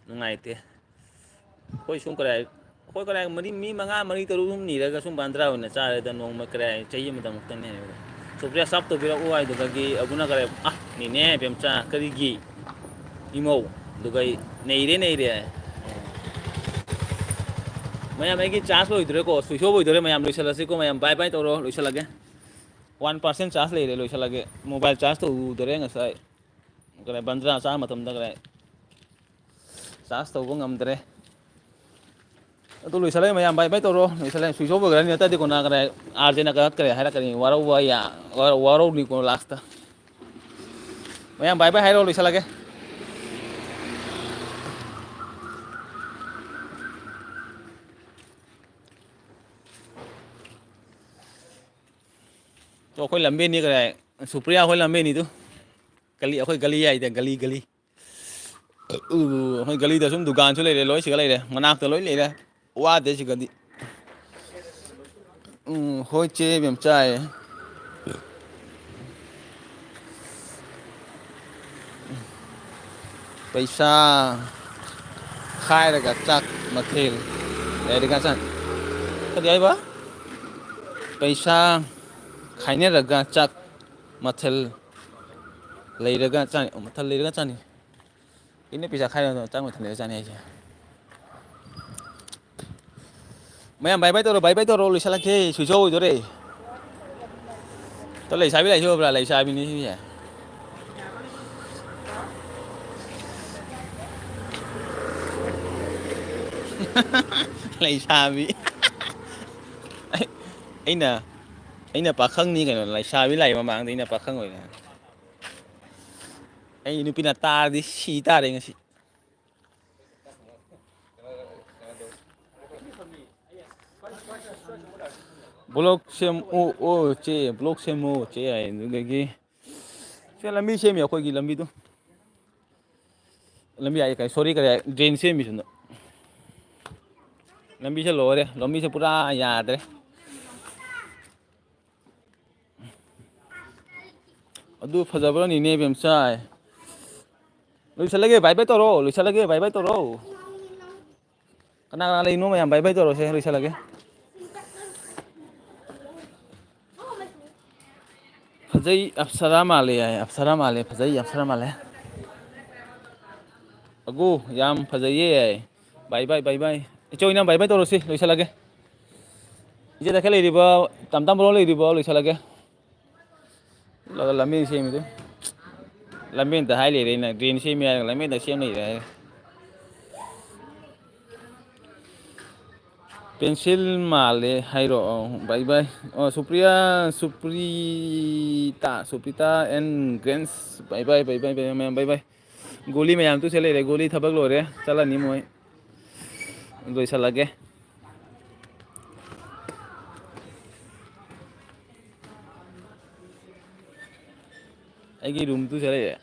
ꯅꯨꯡꯉꯥꯏꯇꯦ꯫ ꯑꯩꯈꯣꯏ ꯁꯨꯝ ꯀꯔꯤ ꯍꯥꯏ? ꯑꯩꯈꯣꯏ ꯀꯔꯤ ꯍꯥꯏ? ꯃꯔꯤ, ꯃꯤ ꯃꯉꯥ, ꯃꯔꯤ, ꯇꯔꯨꯛ ꯁꯨꯝ ꯅꯤꯔꯒ ꯁꯨꯝ ꯕꯟꯗ꯭ꯔꯥ ꯑꯣꯏꯅ ꯆꯥꯔꯦꯗ, ꯅꯣꯡꯃ ꯀꯔꯤ ꯍꯥꯏ? ꯆꯍꯤ ꯑꯃꯗ ꯑꯃꯨꯛꯇꯪꯅꯦ ꯍꯥꯏꯕꯗ꯫ ꯁꯨꯄ꯭ꯔꯤꯌꯥ ꯁꯥꯞ ꯇꯧꯕꯤꯔꯛꯎ ꯍꯥꯏꯗꯨꯗꯒꯤ ꯑꯕꯨꯅ ꯀꯔꯤ ꯍꯥꯏ? "ꯑꯥ, ꯅꯦꯅꯦ ꯕꯦꯝꯆꯥ, ꯀꯔꯤꯒꯤ ꯏꯃꯧ?" ꯑꯗꯨꯒ ꯑꯩ, "ꯅꯩꯔꯦ, ꯅꯩꯔꯦ" ꯍꯥꯏ꯫ ꯃꯌꯥꯝ, ꯑꯩꯒꯤ ꯆꯥꯔꯖ ꯂꯣꯏꯗꯣꯔꯦꯀꯣ, ꯁ꯭ꯋꯤꯆ ꯑꯣꯐ ꯑꯣꯏꯗꯣꯔꯦ꯫ ꯃꯌꯥꯝ ꯂꯣꯏꯁꯤꯜꯂꯁꯤꯀꯣ, ꯃꯌꯥꯝ ꯕꯥꯏ ꯕꯥꯏ ꯇꯧꯔꯣ, ꯂꯣꯏꯁꯤꯜꯂꯒꯦ꯫ ꯋꯥꯟ ꯄꯥꯔꯁꯦꯟ ꯆꯥꯔꯖ ꯂꯩꯔꯦ, ꯂꯣꯏꯁꯤꯜꯂꯒꯦ꯫ ꯃꯣꯕꯥꯏꯜ ꯆꯥꯔꯖ ꯇꯧꯗꯣꯔꯦ ꯉꯁꯥꯏ꯫ ꯀꯔꯤ, ꯕꯟꯗ꯭ꯔꯥ ꯆꯥ ꯃꯇꯝꯗ ꯀꯔꯤ, ꯆꯥꯔꯖ ꯇꯧꯕ ꯉꯝꯗ꯭ꯔꯦ꯫ ꯑꯗꯨ ꯂꯣꯏꯁꯤꯜꯂꯦ ꯃꯌꯥꯝ, ꯕꯥꯏ ꯕꯥꯏ ꯇꯧꯔꯣ꯫ ꯂꯣꯏꯁꯤꯜꯂꯦ, ꯁ꯭ꯋꯤꯆ ꯑꯣꯐ ꯑꯣꯏꯈ꯭ꯔꯅꯤ, ꯅꯠꯇ꯭ꯔꯗꯤ ꯀꯣꯟꯅ ꯀꯔꯤ, ꯑꯥꯔꯖꯦꯅ ꯀꯛꯈ꯭ꯔꯦ ꯍꯥꯏꯔꯛꯀꯅꯤ, ꯋꯥꯔꯧꯕ ꯌꯥ-, ꯋꯥꯔꯧ-, ꯋꯥꯔꯧꯅꯤꯀꯣ ꯂꯥꯁꯇ꯫ ꯃꯌꯥꯝ ꯕꯥꯏ ꯕꯥꯏ ꯍꯥꯏꯔꯣ, ꯂꯣꯏꯁꯤꯜꯂꯒꯦ꯫ ꯇꯣ, ꯑꯩꯈꯣꯏ ꯂꯝꯕꯦꯟꯅꯤ ꯀꯔꯤ, ꯁꯨꯄ꯭ꯔꯤꯌꯥ ꯍꯣꯏ ꯂꯝꯕꯦꯟꯅꯤꯗꯨ꯫ ꯒꯂꯤ, ꯑꯩꯈꯣꯏ ꯒꯂꯤ ꯍꯥꯏꯗꯦ, ꯒꯂꯤ, ꯒꯂꯤ꯫ ꯎ, ꯑꯩꯈꯣꯏ ꯒꯂꯤꯗ ꯁꯨꯝ ꯗꯨꯀꯥꯟꯁꯨ ꯂꯩꯔꯦ, ꯂꯣꯏ ꯁꯤꯒ ꯂꯩꯔꯦ, ꯃꯅꯥꯛꯇ ꯂꯣꯏ ꯂꯩꯔꯦ, ꯋꯥꯗꯦ ꯁꯤꯒꯗꯤ꯫ ꯎꯝ, ꯍꯣꯏ ꯆꯦ ꯏꯕꯦꯝꯆꯥꯏ꯫ ꯄꯩꯁꯥ ꯈꯥꯏꯔꯒ ꯆꯥꯛ ꯃꯊꯦꯜ ꯂꯩꯔꯒ ꯆꯥꯅꯤ꯫ ꯀꯔꯤ ꯍꯥꯏꯕ? ꯄꯩꯁꯥ ꯈꯥꯏꯅꯔꯒ ꯆꯥꯛ ꯃꯊꯦꯜ ꯂꯩꯔꯒ ꯆꯥꯅꯤ꯫ ꯑꯣ, ꯃꯊꯦꯜ ꯂꯩꯔꯒ ꯆꯥꯅꯤ꯫ ꯏꯅꯦ ꯄꯩꯁꯥ ꯈꯥꯏꯔꯒ ꯆꯥꯛ ꯃꯊꯦꯜ ꯂꯩꯔꯒ ꯆꯥꯅꯤ ꯍꯥꯏꯁꯦ꯫ ꯃꯌꯥꯝ ꯕꯥꯏ ꯕꯥꯏ ꯇꯧꯔꯣ, ꯕꯥꯏ ꯕꯥꯏ ꯇꯧꯔꯣ, ꯂꯣꯏꯁꯤꯜꯂꯛꯀꯦ, ꯁ꯭ꯋꯤꯆ ꯑꯣꯐ ꯑꯣꯏꯗꯣꯔꯦ꯫ ꯇꯣ, ꯂꯩꯁꯥꯕꯤ ꯂꯥꯛꯏꯁꯤ ꯎꯕ꯭ꯔꯥ? ꯂꯩꯁꯥꯕꯤꯅꯤ ꯁꯤꯁꯦ꯫ ꯂꯩꯁꯥꯕꯤ꯫ ꯑꯩ-, ꯑꯩꯅ, ꯑꯩꯅ ꯄꯥꯈꯪꯅꯤ ꯀꯩꯅꯣ, ꯂꯩꯁꯥꯕꯤ ꯂꯥꯛꯏ ꯃꯃꯥꯡꯗ ꯑꯩꯅ ꯄꯥꯈꯪ ꯑꯣꯏꯅ꯫ ꯑꯩ ꯅꯨꯄꯤꯅ ꯇꯥꯔꯗꯤ ꯁꯤ ꯇꯥꯔꯦ ꯉꯁꯤ꯫ ꯕ꯭ꯂꯣꯛ ꯁꯦꯝ, ꯑꯣ, ꯑꯣ, ꯆꯦ, ꯕ꯭ꯂꯣꯛ ꯁꯦꯝꯃꯣ, ꯆꯦ ꯍꯥꯏ꯫ ꯑꯗꯨꯗꯒꯤ ꯁꯦ ꯂꯝꯕꯤ ꯁꯦꯝꯃꯤ ꯑꯩꯈꯣꯏꯒꯤ ꯂꯝꯕꯤꯗꯣ꯫ ꯂꯝꯕꯤ ꯍꯥꯏ ꯀꯥꯏ, ꯁꯣꯔꯤ, ꯀꯔꯤ ꯍꯥꯏ? ꯗ꯭ꯔꯦꯟ ꯁꯦꯝꯃꯤ ꯁꯣꯝꯗ꯫ ꯂꯝꯕꯤꯁꯦ ꯂꯣꯏꯔꯦ, ꯂꯝꯕꯤꯁꯦ ꯄꯨꯔꯥ ꯌꯥꯗ꯭ꯔꯦ꯫ ꯑꯗꯨ ꯐꯖꯕ꯭ꯔꯅꯤꯅꯦ ꯕꯦꯝꯆꯥꯏ? ꯂꯣꯏꯁꯤꯜꯂꯒꯦ, ꯕꯥꯏ ꯕꯥꯏ ꯇꯧꯔꯣ, ꯂꯣꯏꯁꯤꯜꯂꯒꯦ, ꯕꯥꯏ ꯕꯥꯏ ꯇꯧꯔꯣ꯫ ꯀꯅꯥ ꯀꯅꯥ ꯂꯩꯅꯣ ꯃꯌꯥꯝ ꯕꯥꯏ ꯕꯥꯏ ꯇꯧꯔꯣꯁꯦ, ꯂꯣꯏꯁꯤꯜꯂꯒꯦ꯫ ꯐꯖꯩ, ꯑꯞꯁꯔꯥ ꯃꯥꯜꯂꯦ ꯍꯥꯏ, ꯑꯞꯁꯔꯥ ꯃꯥꯜꯂꯦ, ꯐꯖꯩ, ꯑꯞꯁꯔꯥ ꯃꯥꯜꯂꯦ꯫ ꯑꯒꯣ, ꯌꯥꯝ ꯐꯖꯩꯌꯦ ꯍꯥꯏ꯫ ꯕꯥꯏ ꯕꯥꯏ, ꯕꯥꯏ ꯕꯥꯏ꯫ ꯏꯆꯧ ꯏꯅꯥꯎ ꯕꯥꯏ ꯕꯥꯏ ꯇꯧꯔꯁꯤ, ꯂꯣꯏꯁꯤꯜꯂꯒꯦ꯫ ꯏꯆꯦ ꯇꯈꯦꯜ ꯂꯩꯔꯤꯕꯣ, ꯇꯥꯝ ꯇꯥꯝ ꯕ꯭ꯔꯣ ꯂꯩꯔꯤꯕꯣ, ꯂꯣꯏꯁꯤꯜꯂꯒꯦ꯫ ꯂ-, ꯂꯝꯕꯦꯟ ꯁꯦꯝꯃꯤꯗꯨ꯫ ꯂꯝꯕꯦꯟꯗ ꯍꯥꯏ ꯂꯩꯔꯦ ꯑꯩꯅ, ꯗ꯭ꯔꯦꯟ ꯁꯦꯝꯃꯦ ꯍꯥꯏꯔꯒ ꯂꯝꯕꯦꯟꯗ ꯁꯦꯝ ꯂꯩꯔꯦ ꯍꯥꯏꯔꯦ꯫ ꯄꯦꯟꯁꯤꯜ ꯃꯥꯜꯂꯦ ꯍꯥꯏꯔꯣ? ꯑꯣ, ꯕꯥꯏ ꯕꯥꯏ꯫ ꯑꯣ, ꯁꯨꯄ꯭ꯔꯤꯌꯥ, ꯁꯨꯄ꯭ꯔꯤꯇꯥ, ꯁꯨꯄ꯭ꯔꯤꯇꯥ and ꯒ꯭ꯔꯦꯟꯁ, ꯕꯥꯏ ꯕꯥꯏ, ꯕꯥꯏ ꯕꯥꯏ, ꯕꯥꯏ ꯕꯥꯏ, ꯃꯌꯥꯝ ꯕꯥꯏ ꯕꯥꯏ꯫ ꯒꯣꯂꯤ ꯃꯌꯥꯝ ꯇꯨꯁꯦ ꯂꯩꯔꯦ, ꯒꯣꯂꯤ ꯊꯕꯛ ꯂꯣꯏꯔꯦ, ꯆꯠꯂꯅꯤ ꯃꯣꯏ꯫ ꯂꯣꯏꯁꯜꯂꯒꯦ꯫ ꯑꯩꯒꯤ ꯔꯨꯝ ꯇꯨꯁꯦ ꯂꯩꯔꯦ꯫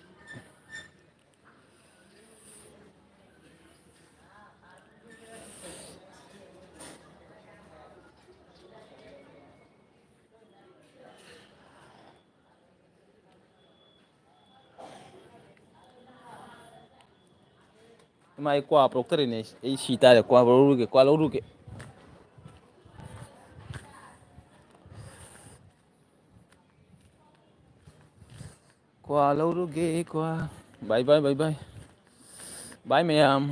ꯏꯃꯥ, ꯑꯩ ꯀ꯭ꯋꯥ ꯄꯨꯔꯛꯇꯔꯦꯅꯦ꯫ ꯑꯩ ꯁꯤ ꯇꯥꯔꯦ꯫ ꯀ꯭ꯋꯥ ꯂꯧꯔꯨꯒꯦ, ꯀ꯭ꯋꯥ ꯂꯧꯔꯨꯒꯦ꯫ ꯀ꯭ꯋꯥ ꯂꯧꯔꯨꯒꯦ, ꯀ꯭ꯋꯥ꯫ ꯕꯥꯏ ꯕꯥꯏ, ꯕꯥꯏ ꯕꯥꯏ꯫ ꯕꯥꯏ ꯃꯌꯥꯝ꯫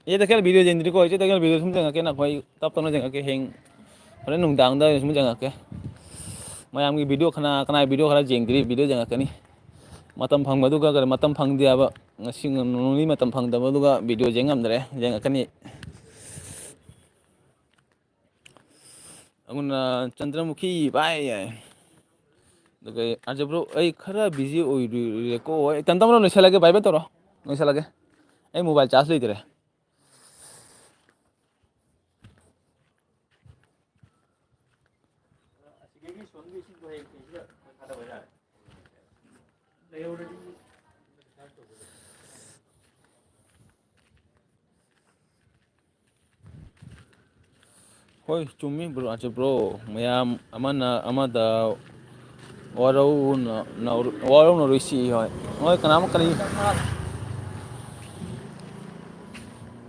ꯏꯆꯦ ꯇꯈꯦꯜ video ꯌꯦꯡꯗ꯭ꯔꯤꯀꯣ? ꯏꯆꯦ ꯇꯈꯦꯜ video ꯁꯨꯝ ꯌꯦꯡꯉꯛꯀꯦ, ꯅꯈꯣꯏ ꯇꯞ ꯇꯞꯅ ꯌꯦꯡꯉꯛꯀꯦ, ꯍꯌꯦꯡ ꯍꯣꯔꯦꯟ ꯅꯨꯡꯗꯥꯡꯗ ꯑꯣꯏꯅ ꯁꯨꯝ ꯌꯦꯡꯉꯛꯀꯦ꯫ ꯃꯌꯥꯝꯒꯤ video ꯀꯅꯥ ꯀꯅꯥꯒꯤ video ꯈꯔ ꯌꯦꯡꯗ꯭ꯔꯤ, video ꯌꯦꯡꯉꯛꯀꯅꯤ꯫ ꯃꯇꯝ ꯐꯪꯕꯗꯨꯒ ꯀꯔꯤ, ꯃꯇꯝ ꯐꯪꯗꯦ ꯍꯥꯏꯕ꯫ ꯉꯁꯤ ꯅꯣꯡ ꯅꯤꯅꯤ ꯃꯇꯝ ꯐꯪꯗꯕꯗꯨꯒ ꯚꯤꯗꯤꯑꯣ ꯌꯦꯡ ꯉꯝꯗ꯭ꯔꯦ, ꯌꯦꯡꯉꯛꯀꯅꯤ꯫ ꯑꯗꯨꯅ ꯆꯟꯗ꯭ꯔꯃꯨꯈꯤ ꯚꯥꯏ꯫ ꯑꯗꯨꯒ ꯑꯥꯔꯖꯦ ꯕ꯭ꯔꯣ, ꯑꯩ ꯈꯔ ꯕꯤꯖꯤ ꯑꯣꯏꯔꯨꯔꯦꯀꯣ꯫ ꯑꯩ ꯇꯝ ꯇꯝꯅ ꯂꯣꯏꯁꯤꯜꯂꯒꯦ, ꯚꯥꯏ ꯚꯥꯏ ꯇꯧꯔꯣ, ꯂꯣꯏꯁꯤꯜꯂꯒꯦ꯫ ꯑꯩ ꯃꯣꯕꯥꯏꯜ ꯆꯥꯔꯖ ꯂꯩꯇ꯭ꯔꯦ꯫ ꯍꯣꯏ, ꯆꯨꯝꯃꯤ ꯕ꯭ꯔꯣ, ꯑꯥꯔꯖꯦ ꯕ꯭ꯔꯣ꯫ ꯃꯌꯥꯝ ꯑꯃꯅ ꯑꯃꯗ ꯋꯥꯔꯧꯅ-, ꯅꯧ-, ꯋꯥꯔꯧꯅꯔꯣꯏꯁꯤ꯫ ꯍꯣꯏ, ꯍꯣꯏ, ꯀꯅꯥꯝ ꯀꯔꯤ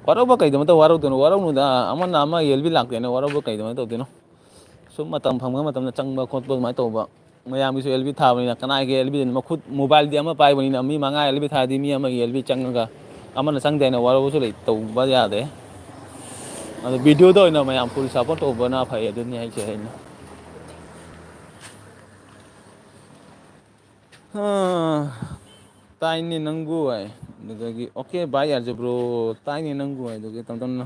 ꯋꯥꯔꯧꯕ ꯀꯩꯗꯃꯛꯇ ꯋꯥꯔꯧꯗꯣꯏꯅꯣ? ꯋꯥꯔꯧꯅꯨꯗ, ꯑꯃꯅ ꯑꯃꯒꯤ ꯑꯦꯜ ꯕꯤ ꯂꯥꯛꯇꯦꯅ ꯋꯥꯔꯧꯕ ꯀꯩꯗꯃꯛꯇ ꯇꯧꯗꯣꯏꯅꯣ? ꯁꯨꯝ ꯃꯇꯝ ꯐꯪꯕ ꯃꯇꯝꯗ ꯆꯪꯕ ꯈꯣꯠꯄ ꯑꯗꯨꯃꯥꯏꯅ ꯇꯧꯕ꯫ ꯃꯌꯥꯝꯒꯤꯁꯨ ꯑꯦꯜ ꯕꯤ ꯊꯥꯕꯅꯤꯅ ꯀꯅꯥꯒꯤ ꯑꯦꯜ ꯕꯤꯗꯅꯣ? ꯃꯈꯨꯠ ꯃꯣꯕꯥꯏꯜꯗꯤ ꯑꯃ ꯄꯥꯏꯕꯅꯤꯅ ꯃꯤ ꯃꯉꯥ ꯑꯦꯜ ꯕꯤ ꯊꯥꯔꯗꯤ ꯃꯤ ꯑꯃꯒꯤ ꯑꯦꯜ ꯕꯤ ꯆꯪꯉꯒ ꯑꯃꯅ ꯆꯪꯗꯦ ꯍꯥꯏꯅ ꯋꯥꯔꯧꯕꯁꯨ ꯂꯩ-, ꯇꯧꯕ ꯌꯥꯗꯦ꯫ ꯑꯗꯣ ꯚꯤꯗꯤꯑꯣꯗ ꯑꯣꯏꯅ ꯃꯌꯥꯝ ꯐꯨꯜ ꯁꯞꯄꯣꯔꯠ ꯇꯧꯕꯅ ꯐꯩ, ꯑꯗꯨꯅꯤ ꯍꯥꯏꯁꯦ ꯑꯩꯅ꯫ ꯍꯥ, ꯇꯥꯏꯅꯦ ꯅꯪꯕꯨ ꯍꯥꯏ꯫ ꯑꯗꯨꯗꯒꯤ, "ꯑꯣꯀꯦ ꯚꯥꯏ ꯑꯥꯔꯖꯦ ꯕ꯭ꯔꯣ, ꯇꯥꯏꯅꯦ ꯅꯪꯕꯨ" ꯍꯥꯏ꯫ ꯑꯗꯨꯒꯤ ꯇꯞ ꯇꯞꯅ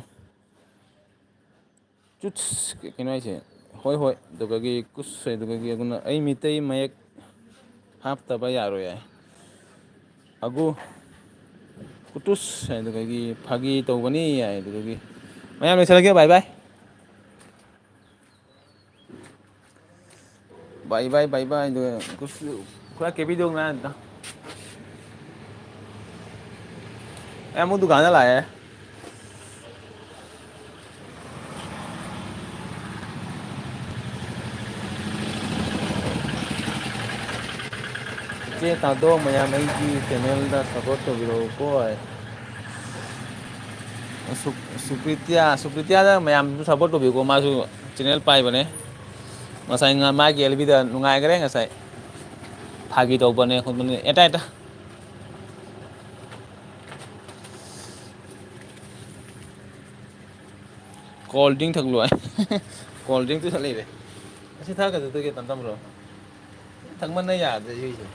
ꯆꯨꯠꯁ, ꯀꯩꯅꯣ ꯍꯥꯏꯁꯦ? ꯍꯣꯏ, ꯍꯣꯏ꯫ ꯑꯗꯨꯒꯒꯤ ꯀꯨꯁ, ꯑꯗꯨꯒꯒꯤ ꯑꯗꯨꯅ ꯑꯩ ꯃꯤꯇꯩ ꯃꯌꯦꯛ ꯍꯥꯞꯇꯕ ꯌꯥꯔꯣꯏ ꯍꯥꯏ꯫ ꯑꯒꯨ, ꯀꯨꯇꯨꯁ, ꯑꯗꯨꯗꯒꯤ ꯐꯥꯒꯤ ꯇꯧꯕꯅꯤ ꯍꯥꯏ꯫ ꯑꯗꯨꯗꯒꯤ ꯃꯌꯥꯝ ꯂꯣꯏꯁꯤꯜꯂꯒꯦ, ꯕꯥꯏ ꯕꯥꯏ꯫ ꯕꯥꯏ ꯕꯥꯏ, ꯕꯥꯏ ꯕꯥꯏ꯫ ꯑꯗꯨꯒ ꯀꯨꯁ, ꯈꯔ ꯀꯦꯕꯤꯗꯧ ꯉꯥꯏ ꯑꯝꯇ꯫ ꯑꯩ ꯑꯃꯨꯛ ꯗꯨꯀꯥꯟꯗ ꯂꯥꯛꯑꯦ꯫ ꯏꯆꯦ ꯇꯥꯗꯣ, ꯃꯌꯥꯝ ꯑꯩꯒꯤ ꯆꯦꯅꯦꯜꯗ ꯁꯞꯄꯣꯔꯠ ꯇꯧꯕꯤꯔꯛꯎꯀꯣ꯫ ꯁꯨ-, ꯁꯨꯄ꯭ꯔꯤꯇꯤꯌꯥ, ꯁꯨꯄ꯭ꯔꯤꯇꯤꯌꯥꯗ ꯃꯌꯥꯝꯁꯨ ꯁꯞꯄꯣꯔꯠ ꯇꯧꯕꯤꯌꯨꯀꯣ, ꯃꯥꯁꯨ ꯆꯦꯅꯦꯜ ꯄꯥꯏꯕꯅꯦ꯫ ꯉꯁꯥꯏ ꯉ-, ꯃꯥꯒꯤ ꯑꯦꯜ ꯕꯤꯗ ꯅꯨꯡꯉꯥꯏꯈ꯭ꯔꯦ ꯉꯁꯥꯏ꯫ ꯐꯥꯒꯤ ꯇꯧꯕꯅꯦ ꯈꯣꯠꯄꯅꯦ, ꯑꯦꯇꯥ ꯑꯦꯇꯥ꯫ ꯀꯣꯜ ꯗ꯭ꯔꯤꯡ ꯊꯛꯂꯣ ꯍꯥꯏ꯫ ꯀꯣꯜ ꯗ꯭ꯔꯤꯡ ꯄꯨꯁꯜꯂꯛꯏꯔꯦ꯫ ꯑꯁꯤ ꯊꯛꯑꯒ ꯆꯠꯇꯣꯏꯒꯦ ꯇꯝ ꯇꯝꯕ꯭ꯔꯣ? ꯊꯛꯃꯟꯅ ꯌꯥꯗ꯭ꯔꯦ ꯁꯤꯁꯦ꯫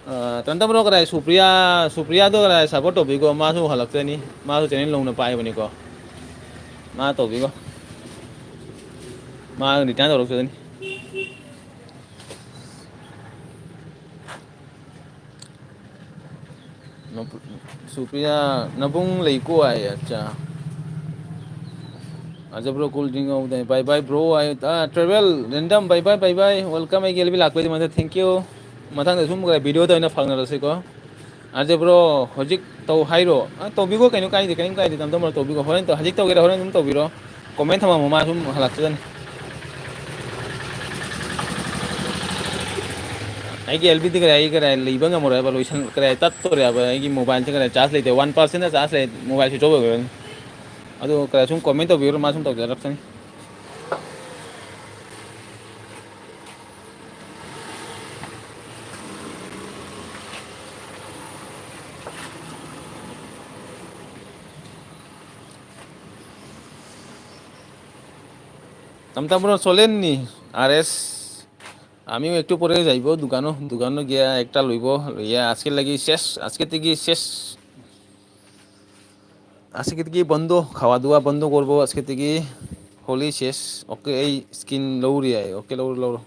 ꯑ, ꯇꯟꯇꯝꯔꯣ ꯀꯗꯥꯏ? ꯁꯨꯄ꯭ꯔꯤꯌꯥ, ꯁꯨꯄ꯭ꯔꯤꯌꯥꯗꯣ ꯀꯗꯥꯏ? Support ꯇꯧꯕꯤꯀꯣ, ꯃꯥꯁꯨ ꯍꯜꯂꯛꯆꯅꯤ, ꯃꯥꯁꯨ channel ꯅꯧꯅ ꯄꯥꯏꯕꯅꯤꯀꯣ, ꯃꯥ ꯇꯧꯕꯤꯀꯣ, ꯃꯥ return ꯇꯧꯔꯛꯆꯅꯤ꯫ ꯅꯄꯨ-, ꯁꯨꯄ꯭ꯔꯤꯌꯥ, ꯅꯕꯨꯡ ꯂꯩꯀꯣ ꯍꯥꯏ, ꯑꯠꯆꯥ꯫ ꯑꯖꯕ꯭ꯔꯣ cool drink ꯉꯧꯗꯦ, bye bye bro ꯍꯥꯏ, ꯑ, travel random bye bye bye bye, welcome ꯑꯩꯒꯤ L B ꯂꯥꯛꯄꯩꯗꯃꯛꯇ thank you꯫ ꯃꯊꯪꯗ ꯁꯨꯝ video ꯇ ꯑꯣꯏꯅ ꯐꯪꯅꯔꯁꯤꯀꯣ꯫ ꯑꯖꯕ꯭ꯔꯣ ꯍꯧꯖꯤꯛ ꯇꯧ ꯍꯥꯏꯔꯣ? ꯑ, ꯇꯧꯕꯤꯈꯣ, ꯀꯩꯅꯣ ꯀꯥꯏꯗꯦ, ꯀꯩꯝ ꯀꯥꯏꯗꯦ, ꯇꯝ ꯇꯝꯅ ꯇꯧꯕꯤꯈꯣ꯫ ꯍꯣꯔꯦꯟ ꯇꯧ-, ꯍꯧꯖꯤꯛ ꯇꯧꯒꯦꯔꯥ ꯍꯣꯔꯦꯟ ꯑꯗꯨꯝ ꯇꯧꯕꯤꯔꯣ꯫ Comment ꯊꯝꯃꯝꯃꯣ, ꯃꯥ ꯁꯨꯝ ꯍꯜꯂꯛꯆꯖꯅꯤ꯫ ꯑꯩꯒꯤ L B ꯗꯤ ꯀꯔꯥꯏ, ꯑꯩ ꯀꯔꯥꯏ ꯂꯩꯕ ꯉꯝꯃꯔꯣꯏ ꯍꯥꯏꯕ, ꯂꯣꯏꯁꯟ-, ꯀꯔꯥꯏ ꯇꯠꯇꯣꯔꯦ ꯍꯥꯏꯕ, ꯑꯩꯒꯤ mobile ꯁꯦ ꯀꯔꯥꯏ charge ꯂꯩꯇꯦ, one percent ꯗ charge ꯂꯩ, mobile switch off ꯑꯣꯏꯈ꯭ꯔꯅꯤ꯫ ꯑꯗꯨ ꯀꯔꯥꯏ ꯁꯨꯝ comment ꯇꯧꯕꯤꯔꯣ, ꯃꯥ ꯁꯨꯝ ꯇꯧꯖꯔꯛꯆꯅꯤ꯫ টমটমর চলেননি? আরে, আমিও একটু পরে যাইব দোকানো, দোকানো গিয়া একটা লইব, লইয়া আজকে লাগি শেষ, আজকে থেকে শেষ। আজকে থেকে বন্ধ, খাওয়া দাওয়া বন্ধ করব আজকে থেকে। হোলি শেষ। ওকে, এই skin লৌরি আয়। ওকে, লৌরি, লৌরি।